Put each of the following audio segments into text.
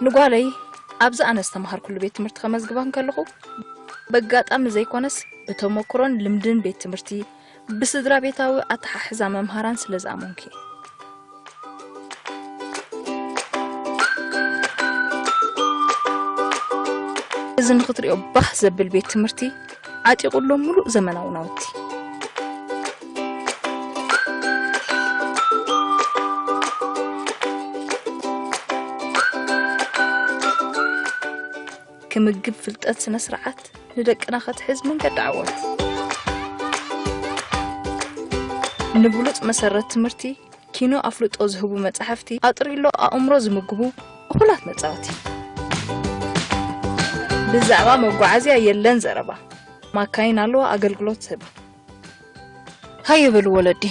ንጓለይ ኣብዚ ኣነ ዝተምሃርኩሉ ቤት ትምህርቲ ከመዝግባ እንከለኹ፣ በጋጣሚ ዘይኮነስ ብተመክሮን ልምድን ቤት ትምህርቲ፣ ብስድራ ቤታዊ ኣተሓሕዛ መምሃራን ስለ ዝኣመንኩ። እዚ ንኽትሪኦ ባህ ዘብል ቤት ትምህርቲ ዓጢቑ ኣሎ፣ ምሉእ ዘመናዊ ናውቲ። ክምግብ ፍልጠት ስነ ስርዓት ንደቅና ከትሕዝ መንገዲ ዓወት። ንብሉጽ መሰረት ትምህርቲ ኪኖ ኣፍልጦ ዝህቡ መጻሕፍቲ ኣጥሪሎ ኣእምሮ ዝምግቡ እኹላት መጻወቲ። ብዛዕባ መጓዓዝያ የለን ዘረባ። ማካይን ኣለዋ ኣገልግሎት ዝህባ። ሃየ በሉ ወለዲ፣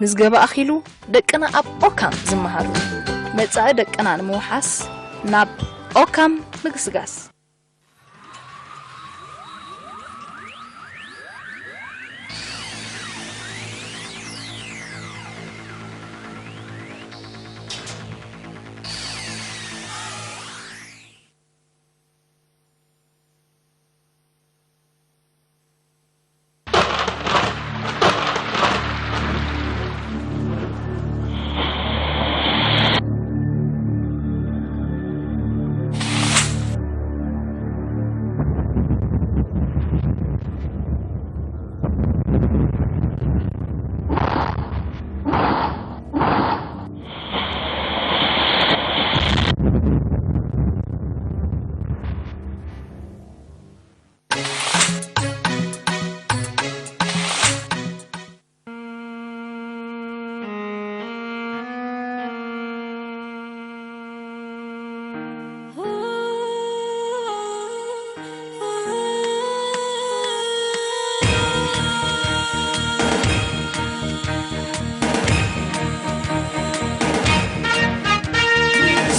ምዝገባ ኣኺሉ ደቅና ኣብ ኦካም ዝመሃሩ። መጻኢ ደቅና ንምውሓስ ናብ ኦካም ምግስጋስ።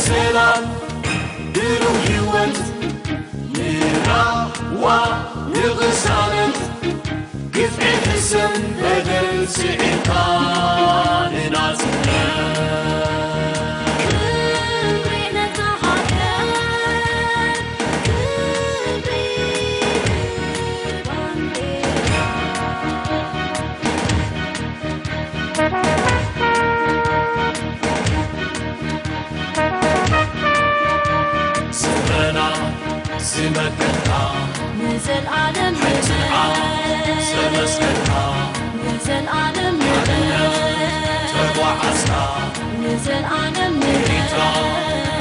ሰላም ብሩህ ህይወት ንራህዋ ንቕሳነት ግፍዒ ሕሰም በደል ስዒርካ ንናጽነት። ክብሪ ነታ ሃገር፣ ክብሪ ባንዴራ። ስረና ዝመከትካ ንዘልኣለም ሓይልኻ ዘመስከርካ ንዘልኣለም ሓርነት ተጓዓዝካ ንዘልኣለም ኤርትራ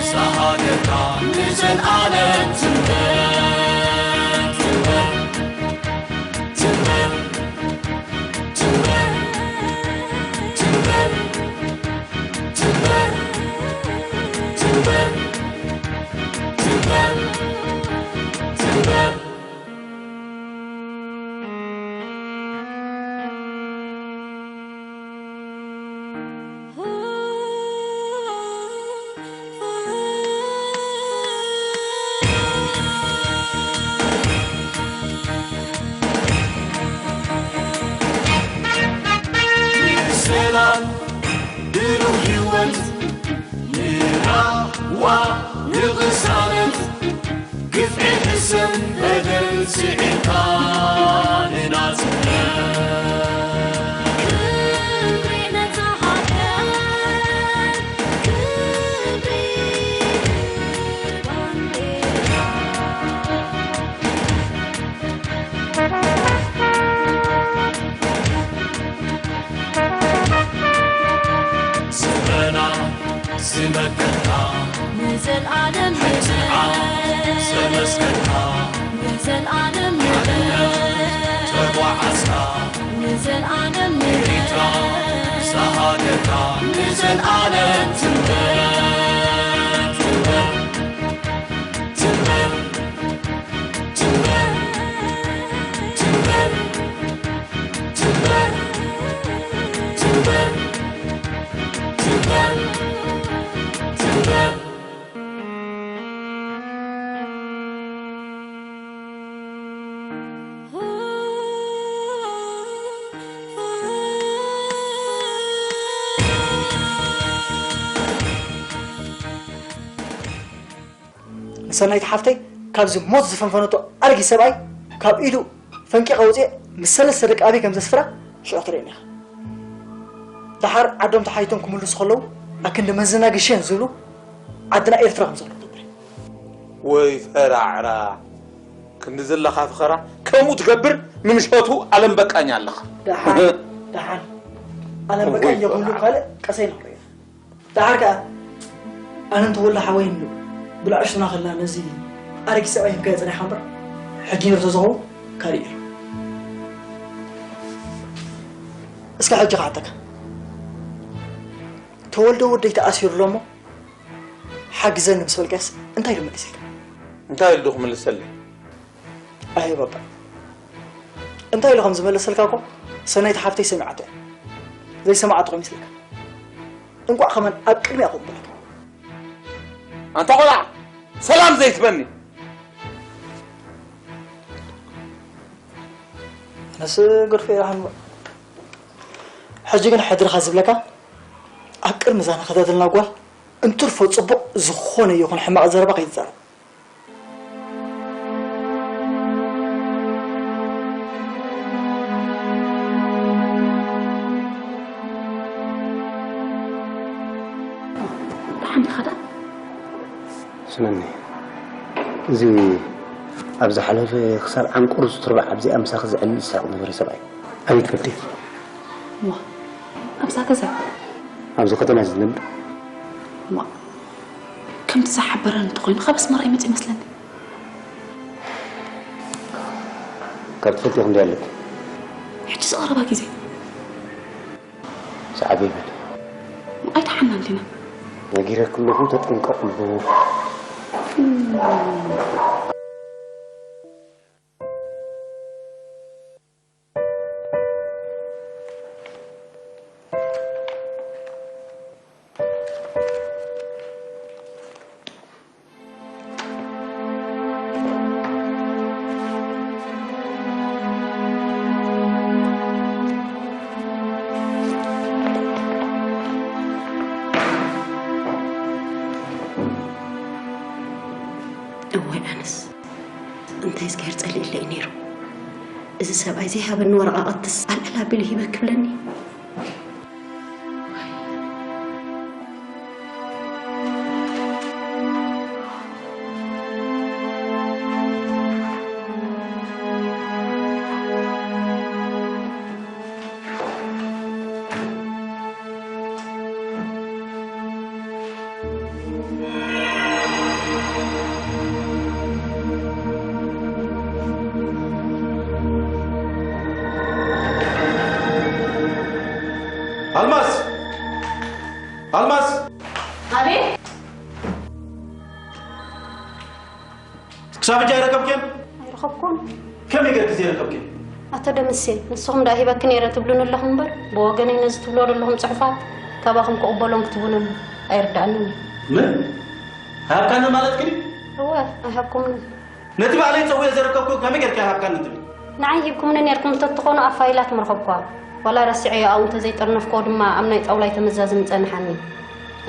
ዝሃገርካ ንዘልኣለም ትንበር ትንበር ትንበር ሰላም ብሩህ ህይወት ንራህዋ ንቕሳነት ግፍዒ ሕሰም በደል ስዒርካ ንናጽነት። ክብሪ ነታ ሃገር፣ ክብሪ ባንዴራ። ስረና ዝመከትካ ንዘልኣለም ሓይልኻ ዘመስከርካ ንዘልኣለም ተጓዓዝካ ንዘልኣለም ኤርትራ ዝሃገርካ ንዘልኣለም ትንበር ትንበር ትንበር ትንበር ትንበር ትንበር ትንበር ትንበር ትንበር ሰናይት ሓፍተይ ካብዚ ሞት ዝፈንፈነቶ ኣረጊት ሰብኣይ ካብ ኢዱ ፈንቂቐ ኣውፅኤ ምስ ሰለስተ ደቂ ኣበይ ከም ዘስፍራ ሽዑ ትርእየኒ ኢኻ። ደሓር ዓዶም ተሓይቶም ክምልሱ ከለዉ ኣክንዲ መዘናግሸን ዝብሉ ዓድና ኤርትራ ከም ዘሎ ትገብር። ወይ ፈራዕራ ክንዲ ዘለኻ ፍኸራ ከምኡ ትገብር ንምሸቱ ኣለም በቃኝ ኣለኻ። ደሓን ደሓን ኣለም በቃኝ የብሉ ካልእ ቀሰይ ንኽሪኦ። ደሓር ከኣ ኣነን ተወልደ ሓወይን ብልዕሽትና ከለና ነዚ ኣረጊት ሰብኣይ ሂብካዮ ጸኒሕካ እምበር ሕጂ ነብሰ ዝኸውን ካልእ እዩ። እስከ ሕጂ ክሓተካ ተወልደ ወደይ ተኣሲሩ ኣሎ እሞ ሓግዘኒ ምስ በልካስ እንታይ ኢሉ መሊስልካ? እንታይ ኢሉ ዶ ክምልሰለይ? ኣየ ባባ እንታይ ኢሉ ከም ዝመለሰልካ እኮ ሰናይት ሓፍተይ ሰሚዓቶ እያ። ዘይሰማዓቶ ከይመስለካ። እንቋዕ ከማን ኣብ ቅድሚኣ ኮፍ በለካ። ኣንታ ቆልዓ ሰላም ዘይትበኒ። ኣነስ ግርፌ ይረሃን ሕጂ ግን ሕድርኻ ዝብለካ ኣብ ቅድሚ እዛ ንኸተትልና ጓል እንትርፎ ጽቡቕ ዝኾነ ይኹን ሕማቕ ዘረባ ከይትዛረብ። ደሓን ዲኻ ዳ? ስመኒ፣ እዚ ኣብ ዝሓለፈ ክሳብ ዓንቁር ዝትርባዕ ኣብዚኣ ምሳኺ ዝዕልል ዝስሕቕ ዝነበረ ሰብኣይ ኣበይ ትፈልጥዮ? እዋ፣ ኣብዛ ገዛ። ኣብዚ ከተማ እዚ ዝነብር? እዋ፣ ከምቲ ዝሓበረኒ እንተኾይኑ ካብ ኣስመራ ይመጽእ ይመስለኒ። ካብ ትፈልጥዮ ክንደይ ኣለኪ? ሕጂ ዝቐረባ ግዜ። ሰዓብ ይበል። ኣይተሓናን ዲና። ነጊረኪ ኣለኹ ተጠንቀቕሉ። እዋይ ኣነስ እንታይ እግዚኣብሔር ጸሊእለይ ነይሩ። እዚ ሰብኣይ ዘይሃበኒ ወረቓቕትስ ኣልዕል ኣቢሉ ሂበ ክብለኒ። ኣልማዝ! ኣልማዝ! ኣቤት! ክሳብ ሕጂ ኣይረከብክን? ኣይረኸብኩን። ከመይ ገርክ ዘይረከብክን? ኣቶ ደምሴ፣ ንስኹም ደኣ ሂበኪ ነይረ ትብሉኒ ኣለኹም እምበር፣ ብወገነይ ነዚ ትብልዎ ዘለኹም ጽሑፋት ካባኹም ክቕበሎን ክትቡንን ኣይርድኣንን እዩ። ምን? ሃብካኒ ማለት ግን? እወ፣ ኣይሃብኩምንን። ነቲ ባዕለይ ጸዊዐ ዘረከብኩ ከመይ ጌርካ ሃብካኒ ትብል? ንዓይ ሂብኩምኒ ኔርኩም እንተትኾኑ ኣብ ፋይላት ምረኸብኩዋ። ዋላ ረሲዐዮ ኣብኡ እንተዘይጠርነፍክዎ ድማ ኣብ ናይ ጣውላይ ተመዛዚ ምጸንሓኒ።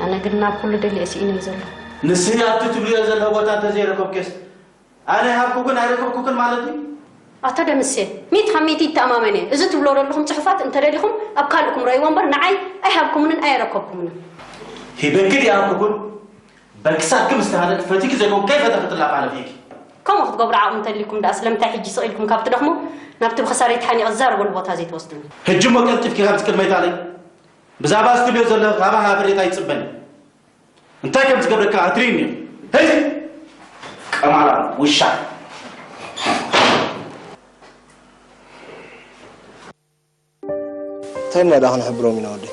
ኣነ ግን ናብ ኩሉ ደሊየ ስኢነዮ ዘለኹ። ንስኺ ኣብቲ ትብልዮ ዘለኺ ቦታ እንተዘይረከብክዮስ ኣነ ሃብኩክን ኣይረከብኩክን ማለት ድዩ? ኣቶ ደምሴ፣ ሚእቲ ካብ ሚእቲ ይተኣማመን እየ። እዚ ትብልዎ ዘለኹም ጽሑፋት እንተደሊኹም ኣብ ካልእኩም ረእይዎ እምበር ንዓይ ኣይሃብኩምንን ኣየረከብኩምንን። ሂበኪ ድየ ሃብኩክን? በልክሳትኪ ምስ ተሃደድ ፈቲኪ ዘይኮን ከይፈተኺ ትላፋለፊ ኢኪ። ከምኡ ክትገብሩ ዓቕሚ እንተልይኩም ደኣ ስለምንታይ ሕጂ ስቕ ኢልኩም ካብ ትደኽሙ ናብቲ ብኽሳረይ ተሓኒቐ ዝዛረበሉ ቦታ ዘይትወስዱኒ? ሕጂ እሞ ቀልጢፍኪ ካብዚ ቅድመይ ታለይ ብዛዕባ እዚ ትብልዮ ዘለኺ ካባኺ ሓበሬታ ኣይጽበን። እንታይ ከም ዝገብረካ ኣትሪኒ። ሄይ! ቀማላ ውሻ። እንታይ ኢልና ደኣ ክንሕብሮም ኢና ወደይ?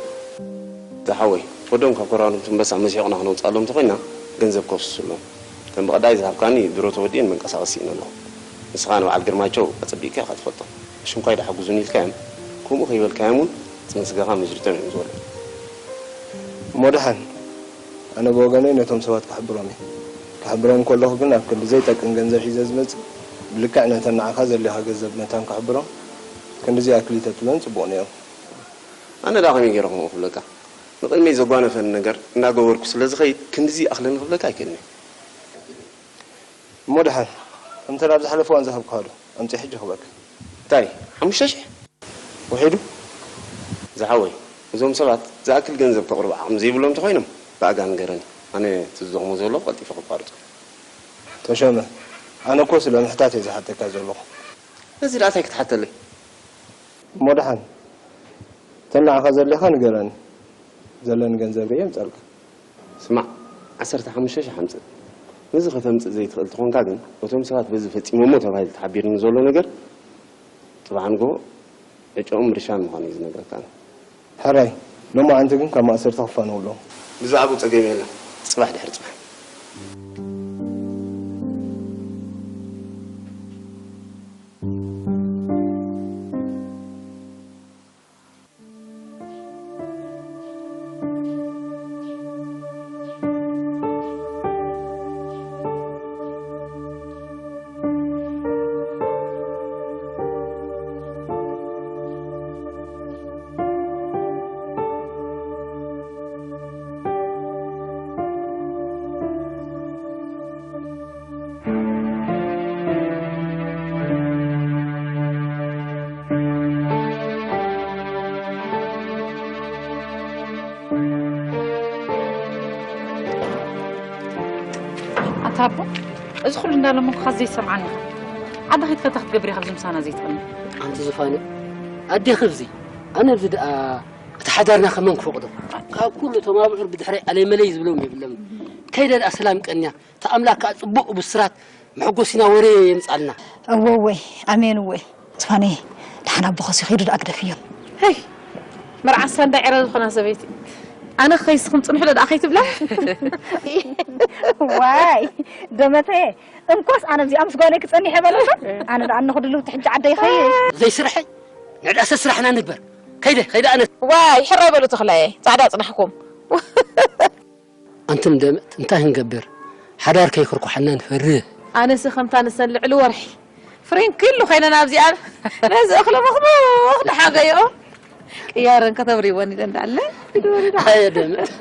ዝሓወይ ወዶም ካብ ኮራሩም ትንበሳ መስሒቕና ክነውፅኣሎም እንተኾይና ገንዘብ ከፍስሱሎም ከም ብቐዳይ ዝሃብካኒ ድሮ ተወዲአን መንቀሳቐሲ ስኢነ ኣለኹ። ንስኻ ንበዓል ግርማቸው ኣፀቢቕካ ኢኻ ትፈልጦም። ሽንኳይ ዶ ሓግዙኒ ኢልካዮም? ከምኡ ከይበልካዮም እውን ፅን ስጋኻ መስሪቶም እዮም ዝበሉ። እሞ ደሓን ኣነ ብወገነይ ነቶም ሰባት ክሕብሮም እየ። ክሕብሮም ከለኹ ግን ኣብ ክንዲ ዘይጠቅም ገንዘብ ሒዘ ዝመፅእ ብልክዕ ነተን ንዓኻ ዘድልዮኻ ገንዘብ መታን ክሕብሮም ክንድዚ ይኣክል እዩ ተትብሎን ፅቡቕ ነይሩ። ኣነ ደኣ ከመይ ገይረ ከምኡ ክብለካ? ንቕድመይ ዘጓነፈኒ ነገር እናገበርኩ ስለ ዝኸይድ ክንድዚ ይኣኽለኒ ክብለካ ኣይክእልን እየ። እሞ ደሓን፣ ከምተን ኣብ ዝሓለፈ እዋን ዝሃብኩኻ ዶ? ኣምጺእ ሕጂ ክበካ። እንታይ? ሓሙሽተ ሽሕ? ውሒዱ? ዝሓወይ፣ እዞም ሰባት ዝኣክል ገንዘብ ከቕርቡ ዓቕሚ ዘይብሎም እንተኾይኖም፣ ብኣጋ ንገረኒ። ኣነ እቲ ዝዘኽሞ ዘለኹ ቀልጢፈ ከቋርጾ። ተሾመ፣ ኣነ እኮ ስለ ምሕታት እየ ዝሓተካ ዘለኹ። ነዚ ደኣ እንታይ ክትሓተለይ? እሞ ደሓን፣ እተን ንዓኻ ዘድልያኻ ንገረኒ። ዘለኒ ገንዘብ ርእየ የምጻልካ። ስማዕ፣ ዓሰርተ ሓሙሽተ ሽሕ ኣምጽእ። ነዚ ከተምጽእ ዘይትኽእል ተኾንካ ግን፣ እቶም ሰባት በዚ ፈጺሞሞ ተባሂሉ ተሓቢርኒ ዘሎ ነገር፣ ጽባሕ ንግሆ ዕጫኦም ርሻን ምዃኑ እዩ ዝነግረካ። ሕራይ፣ ሎማዓንቲ ግን ካብ ማእሰርቲ ክፋነዉ ኣለዎም። ብዛዕባኡ ጸገም የለን። ጽባሕ ድሕሪ ጽባሕ። ኣታ ኣቦ፣ እዚ ኩሉ እንዳለመንኩኻ ዘይሰምዓኒ ኢኻ። ዓዲ ኸይድካ እንታይ ክትገብር ኢኻ ኣብዚ ምሳና ዘይትቕኒ? ኣንቲ ዝፋነ፣ ኣዴኺ ኣብዚ፣ ኣነ ኣብዚ ደኣ እቲ ሓዳርና ከመን ክፈቕዶ? ካብ ኩሉ እቶም ኣብዑር ብድሕረይ ኣለይ መለይ ዝብሎም የብሎምን። ከይደ ደኣ ሰላም ቀንያ፣ እቲ ኣምላኽ ከኣ ጽቡቕ ብስራት መሐጎሲና ወረ የምጻልና። እወ እወ፣ ኣሜን እወ። ዝፋነየ፣ ደሓን ኣቦኸሲ ኺዱ ደኣ ግደፍዮም። ሄይ፣ መርዓ ሳንዳ ዕረ ዝኾና ሰበይቲ። ኣነ ክኸይስ ክም ጽንሑ ደኣ ከይትብላ። ዋይ፣ ደመተየ፣ እንኳስ ኣነ ኣብዚኣ ምስ ጓለይ ክጸኒሐ በለካ። ኣነ ደኣ እንኹ ድልውቲ ሕጂ ዓደይ ኸይድ። ዘይስርሐ ንዕዳሰ ስራሕና ንግበር። ከይደ፣ ከይደ ኣነ። ዋይ፣ ሕራይ በሉ ተኽላየ፣ ጻዕዳ ጽናሕኩም። ኣንትን ደመት እንታይ ክንገብር? ሓዳር ከይክርኩሓና ንፈርህ። ኣነስ ከምታ ንሰን ልዕሊ ወርሒ ፍሬን ክሉ ኮይነን ኣብዚኣ ነዚ እኽሊ ምኽሙኽ ንሓገይኦ ቅያረን ከተብርይወን ኢለን ዳለ። ኣየ ደመት።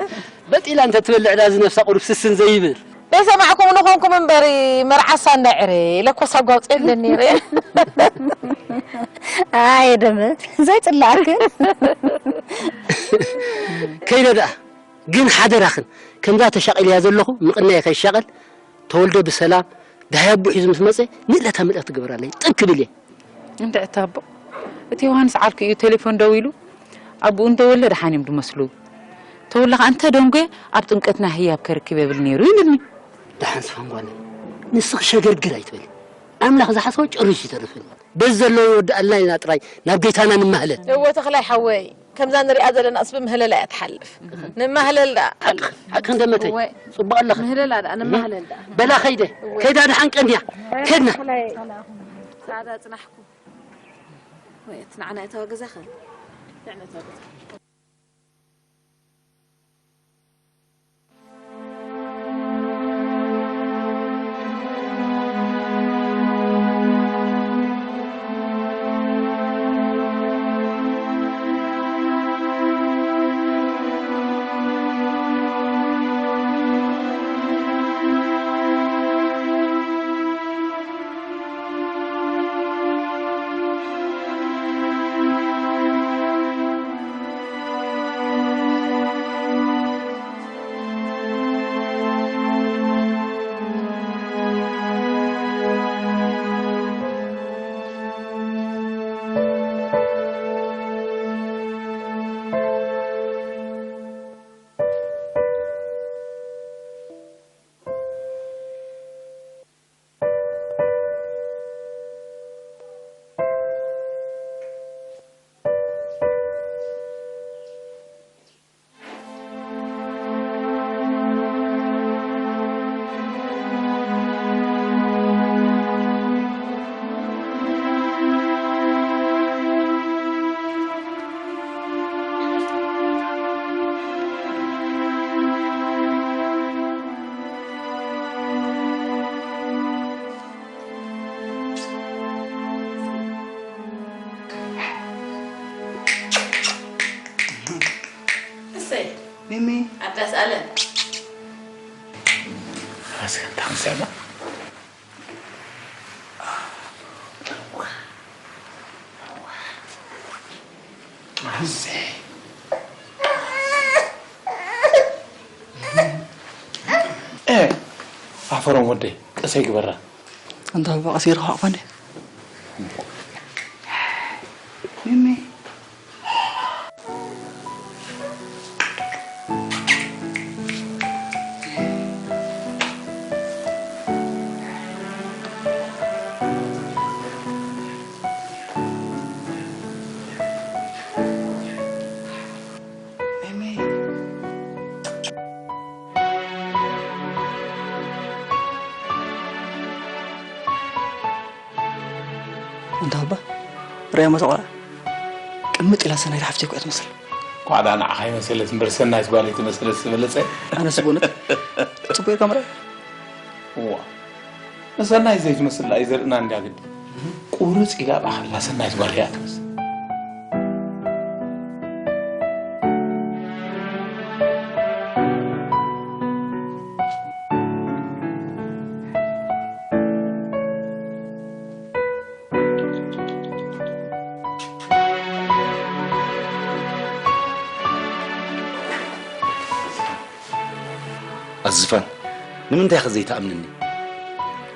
በጢላ እንተ ትበልዕ ዳዚ ነፍሳ ቁሩብ ስስን ዘይብል። ዘይሰማዕኩም ንኾንኩም እምበሪ መርዓሳ እንዳዕረ ለኮሳ ጓውፅ የለን ነይረ። ኣየ ደመት። ዘይፅላእክን። ከይደ ደኣ። ግን ሓደራኽን፣ ከምዛ ተሻቒለያ ዘለኹ ምቕናየ ከይሻቐል፣ ተወልደ ብሰላም ደሃይ ኣቦ ሒዙ ምስ መጸ፣ ንእለታ ምልእኽቲ ግበራለይ፣ ጥብ ክብል እየ። እንድዒ እታ ኣቦ፣ እቲ ዮሃንስ ዓርኩ እዩ ቴሌፎን ደዊሉ፣ ኣቦኡ እንተወለ ደሓን እዮም ዝመስሉ። ተወለ ኸኣ እንተ ደንጎየ፣ ኣብ ጥምቀትና ህያብ ከርክብ የብል ነይሩ ይብልኒ። ደሓን ስኻን ጓለይ፣ ንስኺ ሸገርግር ኣይትበሊ። ኣምላኽ ዝሓሰቦ ጨሪሱ ይተርፍን። በዚ ዘለዎ ይወድኣልና ኢልና ጥራይ ናብ ጌታና ንማህለል። እወ ተኽላይ ሓወይ፣ ከምዛ ንሪኣ ዘለና እስቢ ምህለላ እያ ትሓልፍ። ንማህለል ደኣ። ሓቂ፣ ሓቂ እንደመተይ። እወ። ጽቡቕ ኣለኺ። ምህለላ ደኣ፣ ንማህለል ደኣ። በላ ኸይደ፣ እወ። ከይዳ ደሓን ቀንያ። ከድና። ተኽላይ፣ ጻዕዳ ጽናሕኩም። ወይ፣ እቲ ንዓና እተዋ ገዛኸ? ንዕና እተዋ ገዛኸ? እሰይ። ሚሚ። ኣዳስ ኣለ። ራስካ እንታይ ክሰማ? ኣዘይ። እ፣ ኣፈሮም ወደይ፣ ቀሰይ ግበራ። ኣንታ ኣቦ ቀሲርካ ኣቕፈኒ። ሚሚ። ሚሚ። ኣንታ ኣባ፣ ርኣያ መታ ቆልዓ ቅምጥ ኢላ ሰናይት ሓፍተይ እኮ እያ ትመስል። ኳዕዳ ንዓኻ ይመሰለት እምበር ሰናይት ጓለይ ትመስለስ ዝበለጸ። ኣነስ ብእውነት ጽቡቅ ጌርካ ምርኣይ። እዋ፣ ንሰናይት ዘይትመስል እዩ ዘርእና እንድያ ግዲ። ቁርጽ ኢላ ብኣኸላ ሰናይት ጓል እያ ትመስል። ኣዝፋን፣ ንምንታይ ኢኺ ዘይትኣምንኒ?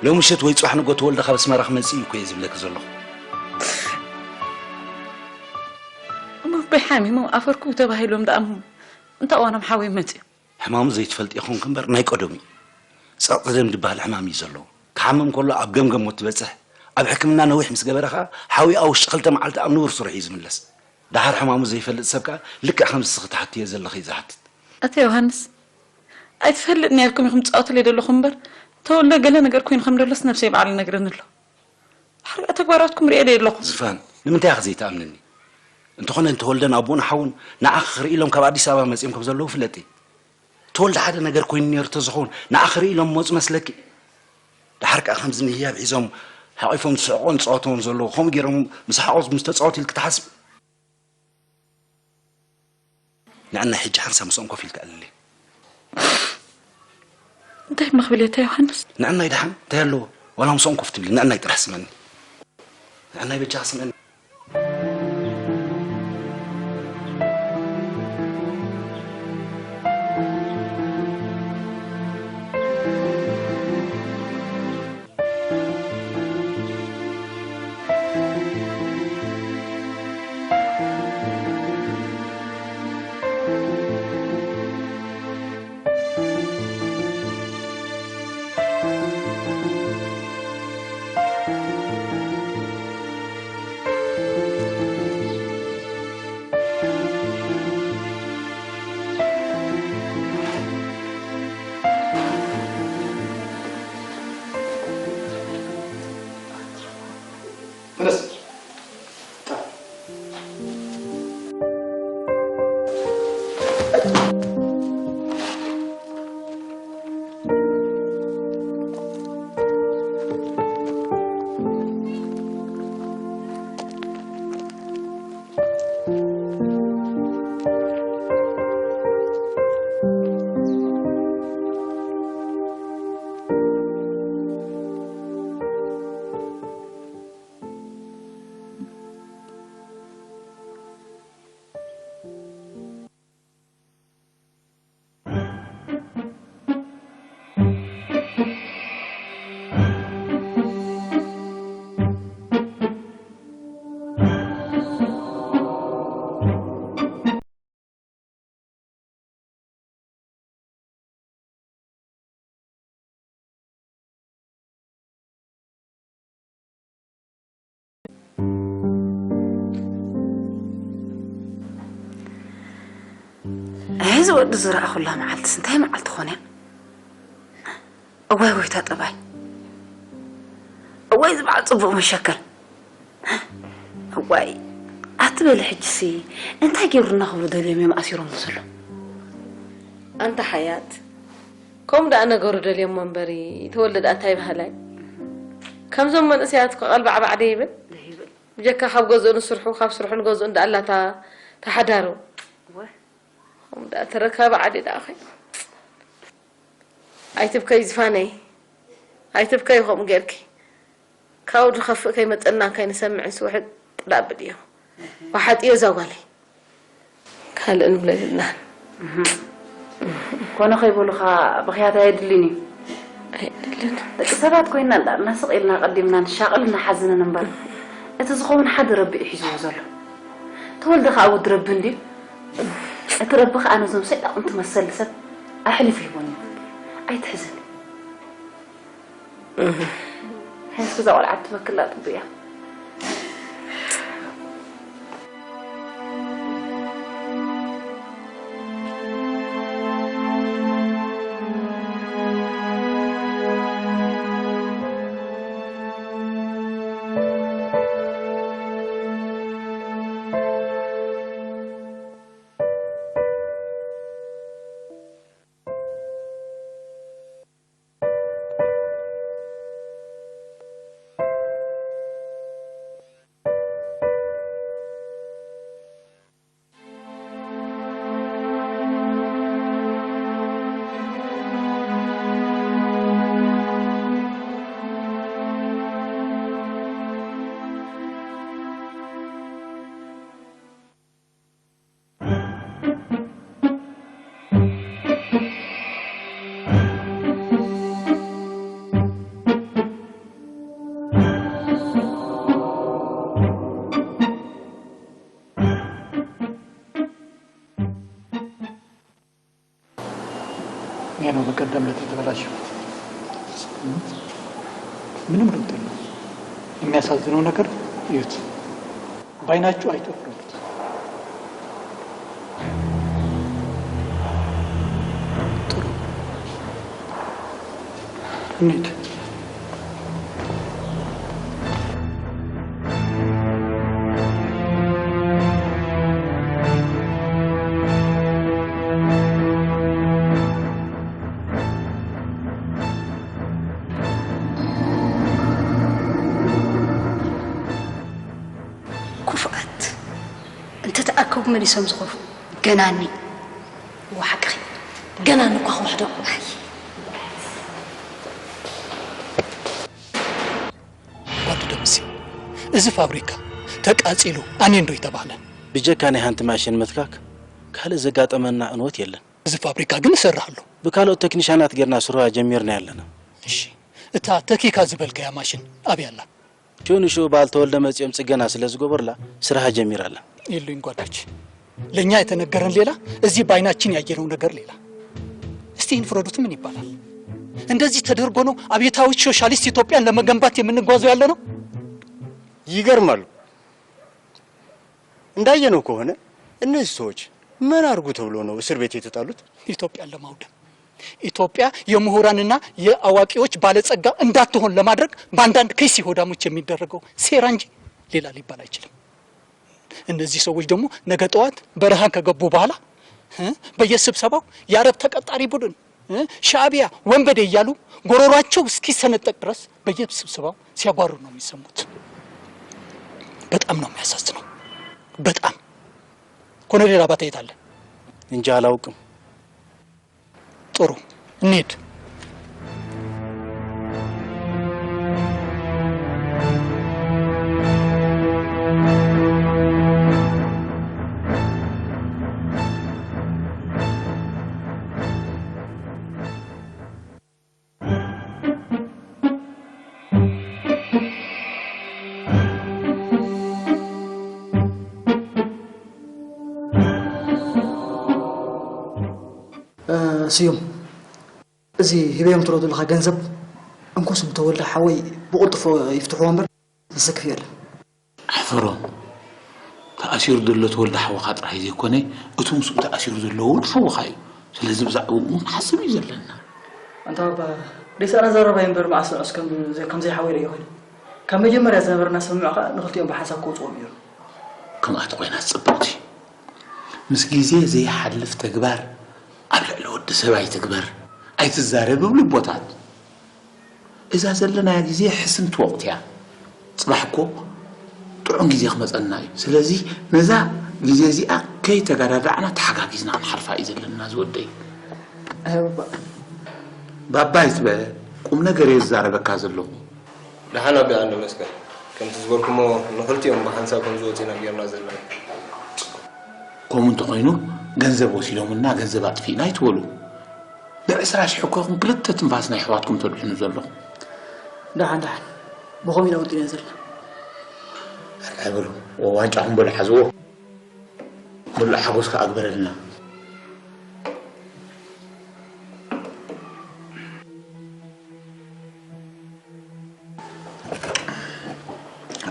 ሎሚ ምሸት ወይ ጽባሕ ንጎ ተወልደ ካብ ኣስመራ ክመጽእ እዩ እኮ እየ ዝብለኪ ዘለኹ። እሞ ኣቦይ ሓሚሞም ኣፈርኩ ተባሂሎም ደኣ እሞ እንታይ እዋኖም ሓወይ መጺኦም? ሕማሙ ዘይትፈልጢ ይኹንኪ እምበር ናይ ቀደሙ እዩ። ጸቕጢ ደም ዝበሃል ሕማም እዩ ዘለዎ። ክሓምም ከሎ ኣብ ገምገም ሞት ትበጽሕ። ኣብ ሕክምና ነዊሕ ምስ ገበረ ከኣ ሓዊኡ ኣብ ውሽጢ ክልተ መዓልቲ ኣብ ንቡር ስርሑ እዩ ዝምለስ። ደሓር ሕማሙ ዘይፈልጥ ሰብ ከኣ ልክዕ ከምዚ እስኺ ትሓትዮ ዘለኺ እዩ ዝሓትት። ኣታ ዮሃንስ፣ ኣይትፈልጥ ነይርኩም ኢኹም ትጻወቱለይ ዘለኹም እምበር፣ ተወልደ ገለ ነገር ኮይኑ ከም ደሎስ ነብሰይ ባዕሉ ይነግረኒ ኣሎ። ድሕሪ ተግባራትኩም ርእየ ደየ ኣለኹ። ዝፋን፣ ንምንታይ ኢኺ ዘይትኣምንኒ? እንተኾነ ንተወልደን ኣቦኡን ሓውን ንዓኺ ክርኢ ኢሎም ካብ ኣዲስ ኣበባ መጺኦም ከም ዘለዉ ፍለጢ። ተወልደ ሓደ ነገር ኮይኑ ነይሩ ተዝኸውን ንዓኺ ክርኢ ኢሎም መጹ መስለኪ? ደሓር ከኣ ከምዚ ንህያብ ሒዞም ሓቒፎም ዝስሕቑን ዝጻወትዎን ዘለዉ፣ ከምኡ ገይሮም ምስ ሓቖ ምስ ተጻወቱ ኢልኪ ትሓስቢ? ንዕናይ ሕጂ ሓንሳብ ምስኦም ኮፍ ኢልካ ኣለሊ። እንታይ እሞ ክብል እየ፣ ኣታ ዮሃንስ? ንዕናይ ደሓን እንታይ ኣለዎ? ዋላ ምስኦም ኮፍ ትብሊ፣ ንዕናይ ጥራሕ ስመኒ። ንዕናይ በጃኻ ስመኒ። እዚ ወዲ ዝረኣኹላ መዓልትስ እንታይ መዓልቲ ኾነ? እዋይ ጎይታ ጠባይ፣ እዋይ እዚ በዓል ጽቡቕ መሸከል። እዋይ ኣትበሊ ሕጅሲ፣ እንታይ ገይሩና ክብሉ ደልዮም እዮም ኣሲሮም ዘሎ? ኣንታ ሓያት፣ ከምኡ ደኣ ነገሩ ደልዮሞ እምበሪ፣ ተወልደ ደኣ እንታይ በሃላይ? ከምዞም መንእሰያት እኮ ቀልባዕባዕ ደይብል። ደይብል። ብጀካ ካብ ገዝኡ ንስርሑ፣ ካብ ስርሑ ንገዝኡ እንዳኣላታ ተሓዳሩ። እወ። ከምኡ ደኣ ተረካቢ ዓዲ ደኣ ኸይ። ኣይትብከይ ዝፋነይ፣ ኣይትብከይ ከምኡ ጌርኪ። ካብኡ ዝኸፍእ ከይመጸና ከይንሰምዕን ስውሕጥ ዳብል እዮ። ወሓጥ እዮ እዛ ጓለይ። ካልእ ንብሎ የብልናን። ኮነ ከይበሉኻ ብኽያት ኣየድልን እዩ። ኣይድልን። ደቂ ሰባት ኮይና እንዳ እናስቕ ኢልና ቀዲምና ንሻቕል እናሓዝንን እምበር፣ እቲ ዝኸውን ሓደ ረቢ እዩ ሒዝዎ ዘሎ። ተወልደ ከኣ ወዲ ረቢ እንድዩ። እቲ ረቢ ከኣ ነዞም ሰይጣን ትመሰል ሰብ ኣሕሊፉ ሂቦን እዩ። ኣይትሕዘን። ሕዝኪ እዛ ቆልዓ ትበክላ ጥቡ እያ። ይሄ ነው በቀደም ዕለት የተበላሸው። ምንም ለውጥ የለውም። የሚያሳዝነው ነገር እዩት። በአይናችሁ አይቶ ፍረዱት። ጥሩ እንሂድ። ክፉኣት እንተተኣከቡ መሊሶም ዝኸፍኡ ገናኒ። እዋ ሓቅኺ። ገናኒ እኳ ክውሕዶ። ጓዱ ደምሴ፣ እዚ ፋብሪካ ተቃጺሉ ኣኔንዶ ኣይተባህለን። ብጀካ ናይ ሓንቲ ማሽን ምትካክ ካልእ ዘጋጠመና ዕንወት የለን። እዚ ፋብሪካ ግን እሰርሕ ኣሎ። ብካልኦት ተክኒሻናት ጌርና ስርዋ ጀሚርና ኣለና። እሺ፣ እታ ተኪካ ዝበልካያ ማሽን ኣበይ ኣላ? ሽኡ ንሽኡ በዓል ተወልደ መጺኦም ጽገና ስለ ዝገበሩላ ስርሓ ጀሚራ ኣላ። የሉኝ ጓዶች፣ ለእኛ የተነገረን ሌላ፣ እዚህ በአይናችን ያየነው ነገር ሌላ። እስቲ ይህን ፍረዱት፣ ምን ይባላል? እንደዚህ ተደርጎ ነው አብዮታዊ ሶሻሊስት ኢትዮጵያን ለመገንባት የምንጓዘው ያለ ነው? ይገርማሉ። እንዳየነው ከሆነ እነዚህ ሰዎች ምን አርጉ ተብሎ ነው እስር ቤት የተጣሉት? ኢትዮጵያን ለማውደም፣ ኢትዮጵያ የምሁራንና የአዋቂዎች ባለጸጋ እንዳትሆን ለማድረግ በአንዳንድ ከይሲ ሆዳሞች የሚደረገው ሴራ እንጂ ሌላ ሊባል አይችልም። እነዚህ ሰዎች ደግሞ ነገ ጠዋት በረሃ ከገቡ በኋላ እ በየስብሰባው የአረብ ተቀጣሪ ቡድን እ ሻዕቢያ ወንበዴ እያሉ ጎሮሯቸው እስኪሰነጠቅ ድረስ በየስብሰባው ሲያጓሩ ነው የሚሰሙት። በጣም ነው የሚያሳዝነው። በጣም። ኮሎኔል አባተ የት አለ? እንጃ አላውቅም። ጥሩ፣ እንሂድ። ስዩም፣ እዚ ሂበዮም ትረዱ ኣለኻ ገንዘብ እንኮ ስም ተወልደ ሓወይ ብቕልጡፍ ይፍትሕዎ እምበር ዘሰክፍ የለን። ኣሕፈሮም። ተኣሲሩ ዘሎ ተወልደ ሓወኻ ጥራይ ዘይኮነ፣ እቲ ምስኡ ተኣሲሩ ዘሎ እውን ሓወኻ እዩ። ስለዚ ብዛዕባኡ እውን ክሓስብ እዩ ዘለና። ኣንታ ባባ፣ ሬሳና ዘረባይ እምበር መዓስ ንዑስ ከም ዘይሓወይ ርእዮ ኮይኑ። ካብ መጀመርያ ዝነበረና ስምምዕ ከኣ ንኽልቲኦም ብሓንሳብ ከውጽዎም ነይሩ። ከምኣ ተኾይናስ ጽብቕቲ። ምስ ግዜ ዘይሓልፍ ተግባር ኣብ ልዕሊ ወዲ ሰብ ኣይትግበር፣ ኣይትዛረብ ይብሉ ኣቦታት። እዛ ዘለናያ ግዜ ሕስምቲ ወቕቲ እያ። ጽባሕ እኮ ጥዑም ግዜ ክመጸና እዩ። ስለዚ ነዛ ግዜ እዚኣ ከይተጋዳዳዕና ተሓጋጊዝና ክንሓልፋ እዩ ዘለና ዝወደይ። ባባ ኣይትበል፣ ቁም ነገር እየ ዝዛረበካ ዘለኹ። ደሓን ኣቢ ኣንደ መስቀል፣ ከምቲ ዝበልኩሞ ንኽልቲኦም ብሓንሳብ ከም ዝወጹ ኢና ጌርና ዘለና። ከምኡ እንተኾይኑ ገንዘብ ወሲዶምና ገንዘብ ኣጥፊእና ኣይትበሉ። ብዕስራ ሽሕ እኮ ኢኹም ክልተ ትንፋስ ናይ ኣሕዋትኩም ተድሕኑ ዘለኹም። ደሓን ደሓን፣ ብኸምኡ ኢና ወዲና ዘለና። ኣርኣይ በሉ፣ ዋንጫኹም በሉ ሓዝዎ። ሙሉእ ሓጎስ ከኣ ግበረልና።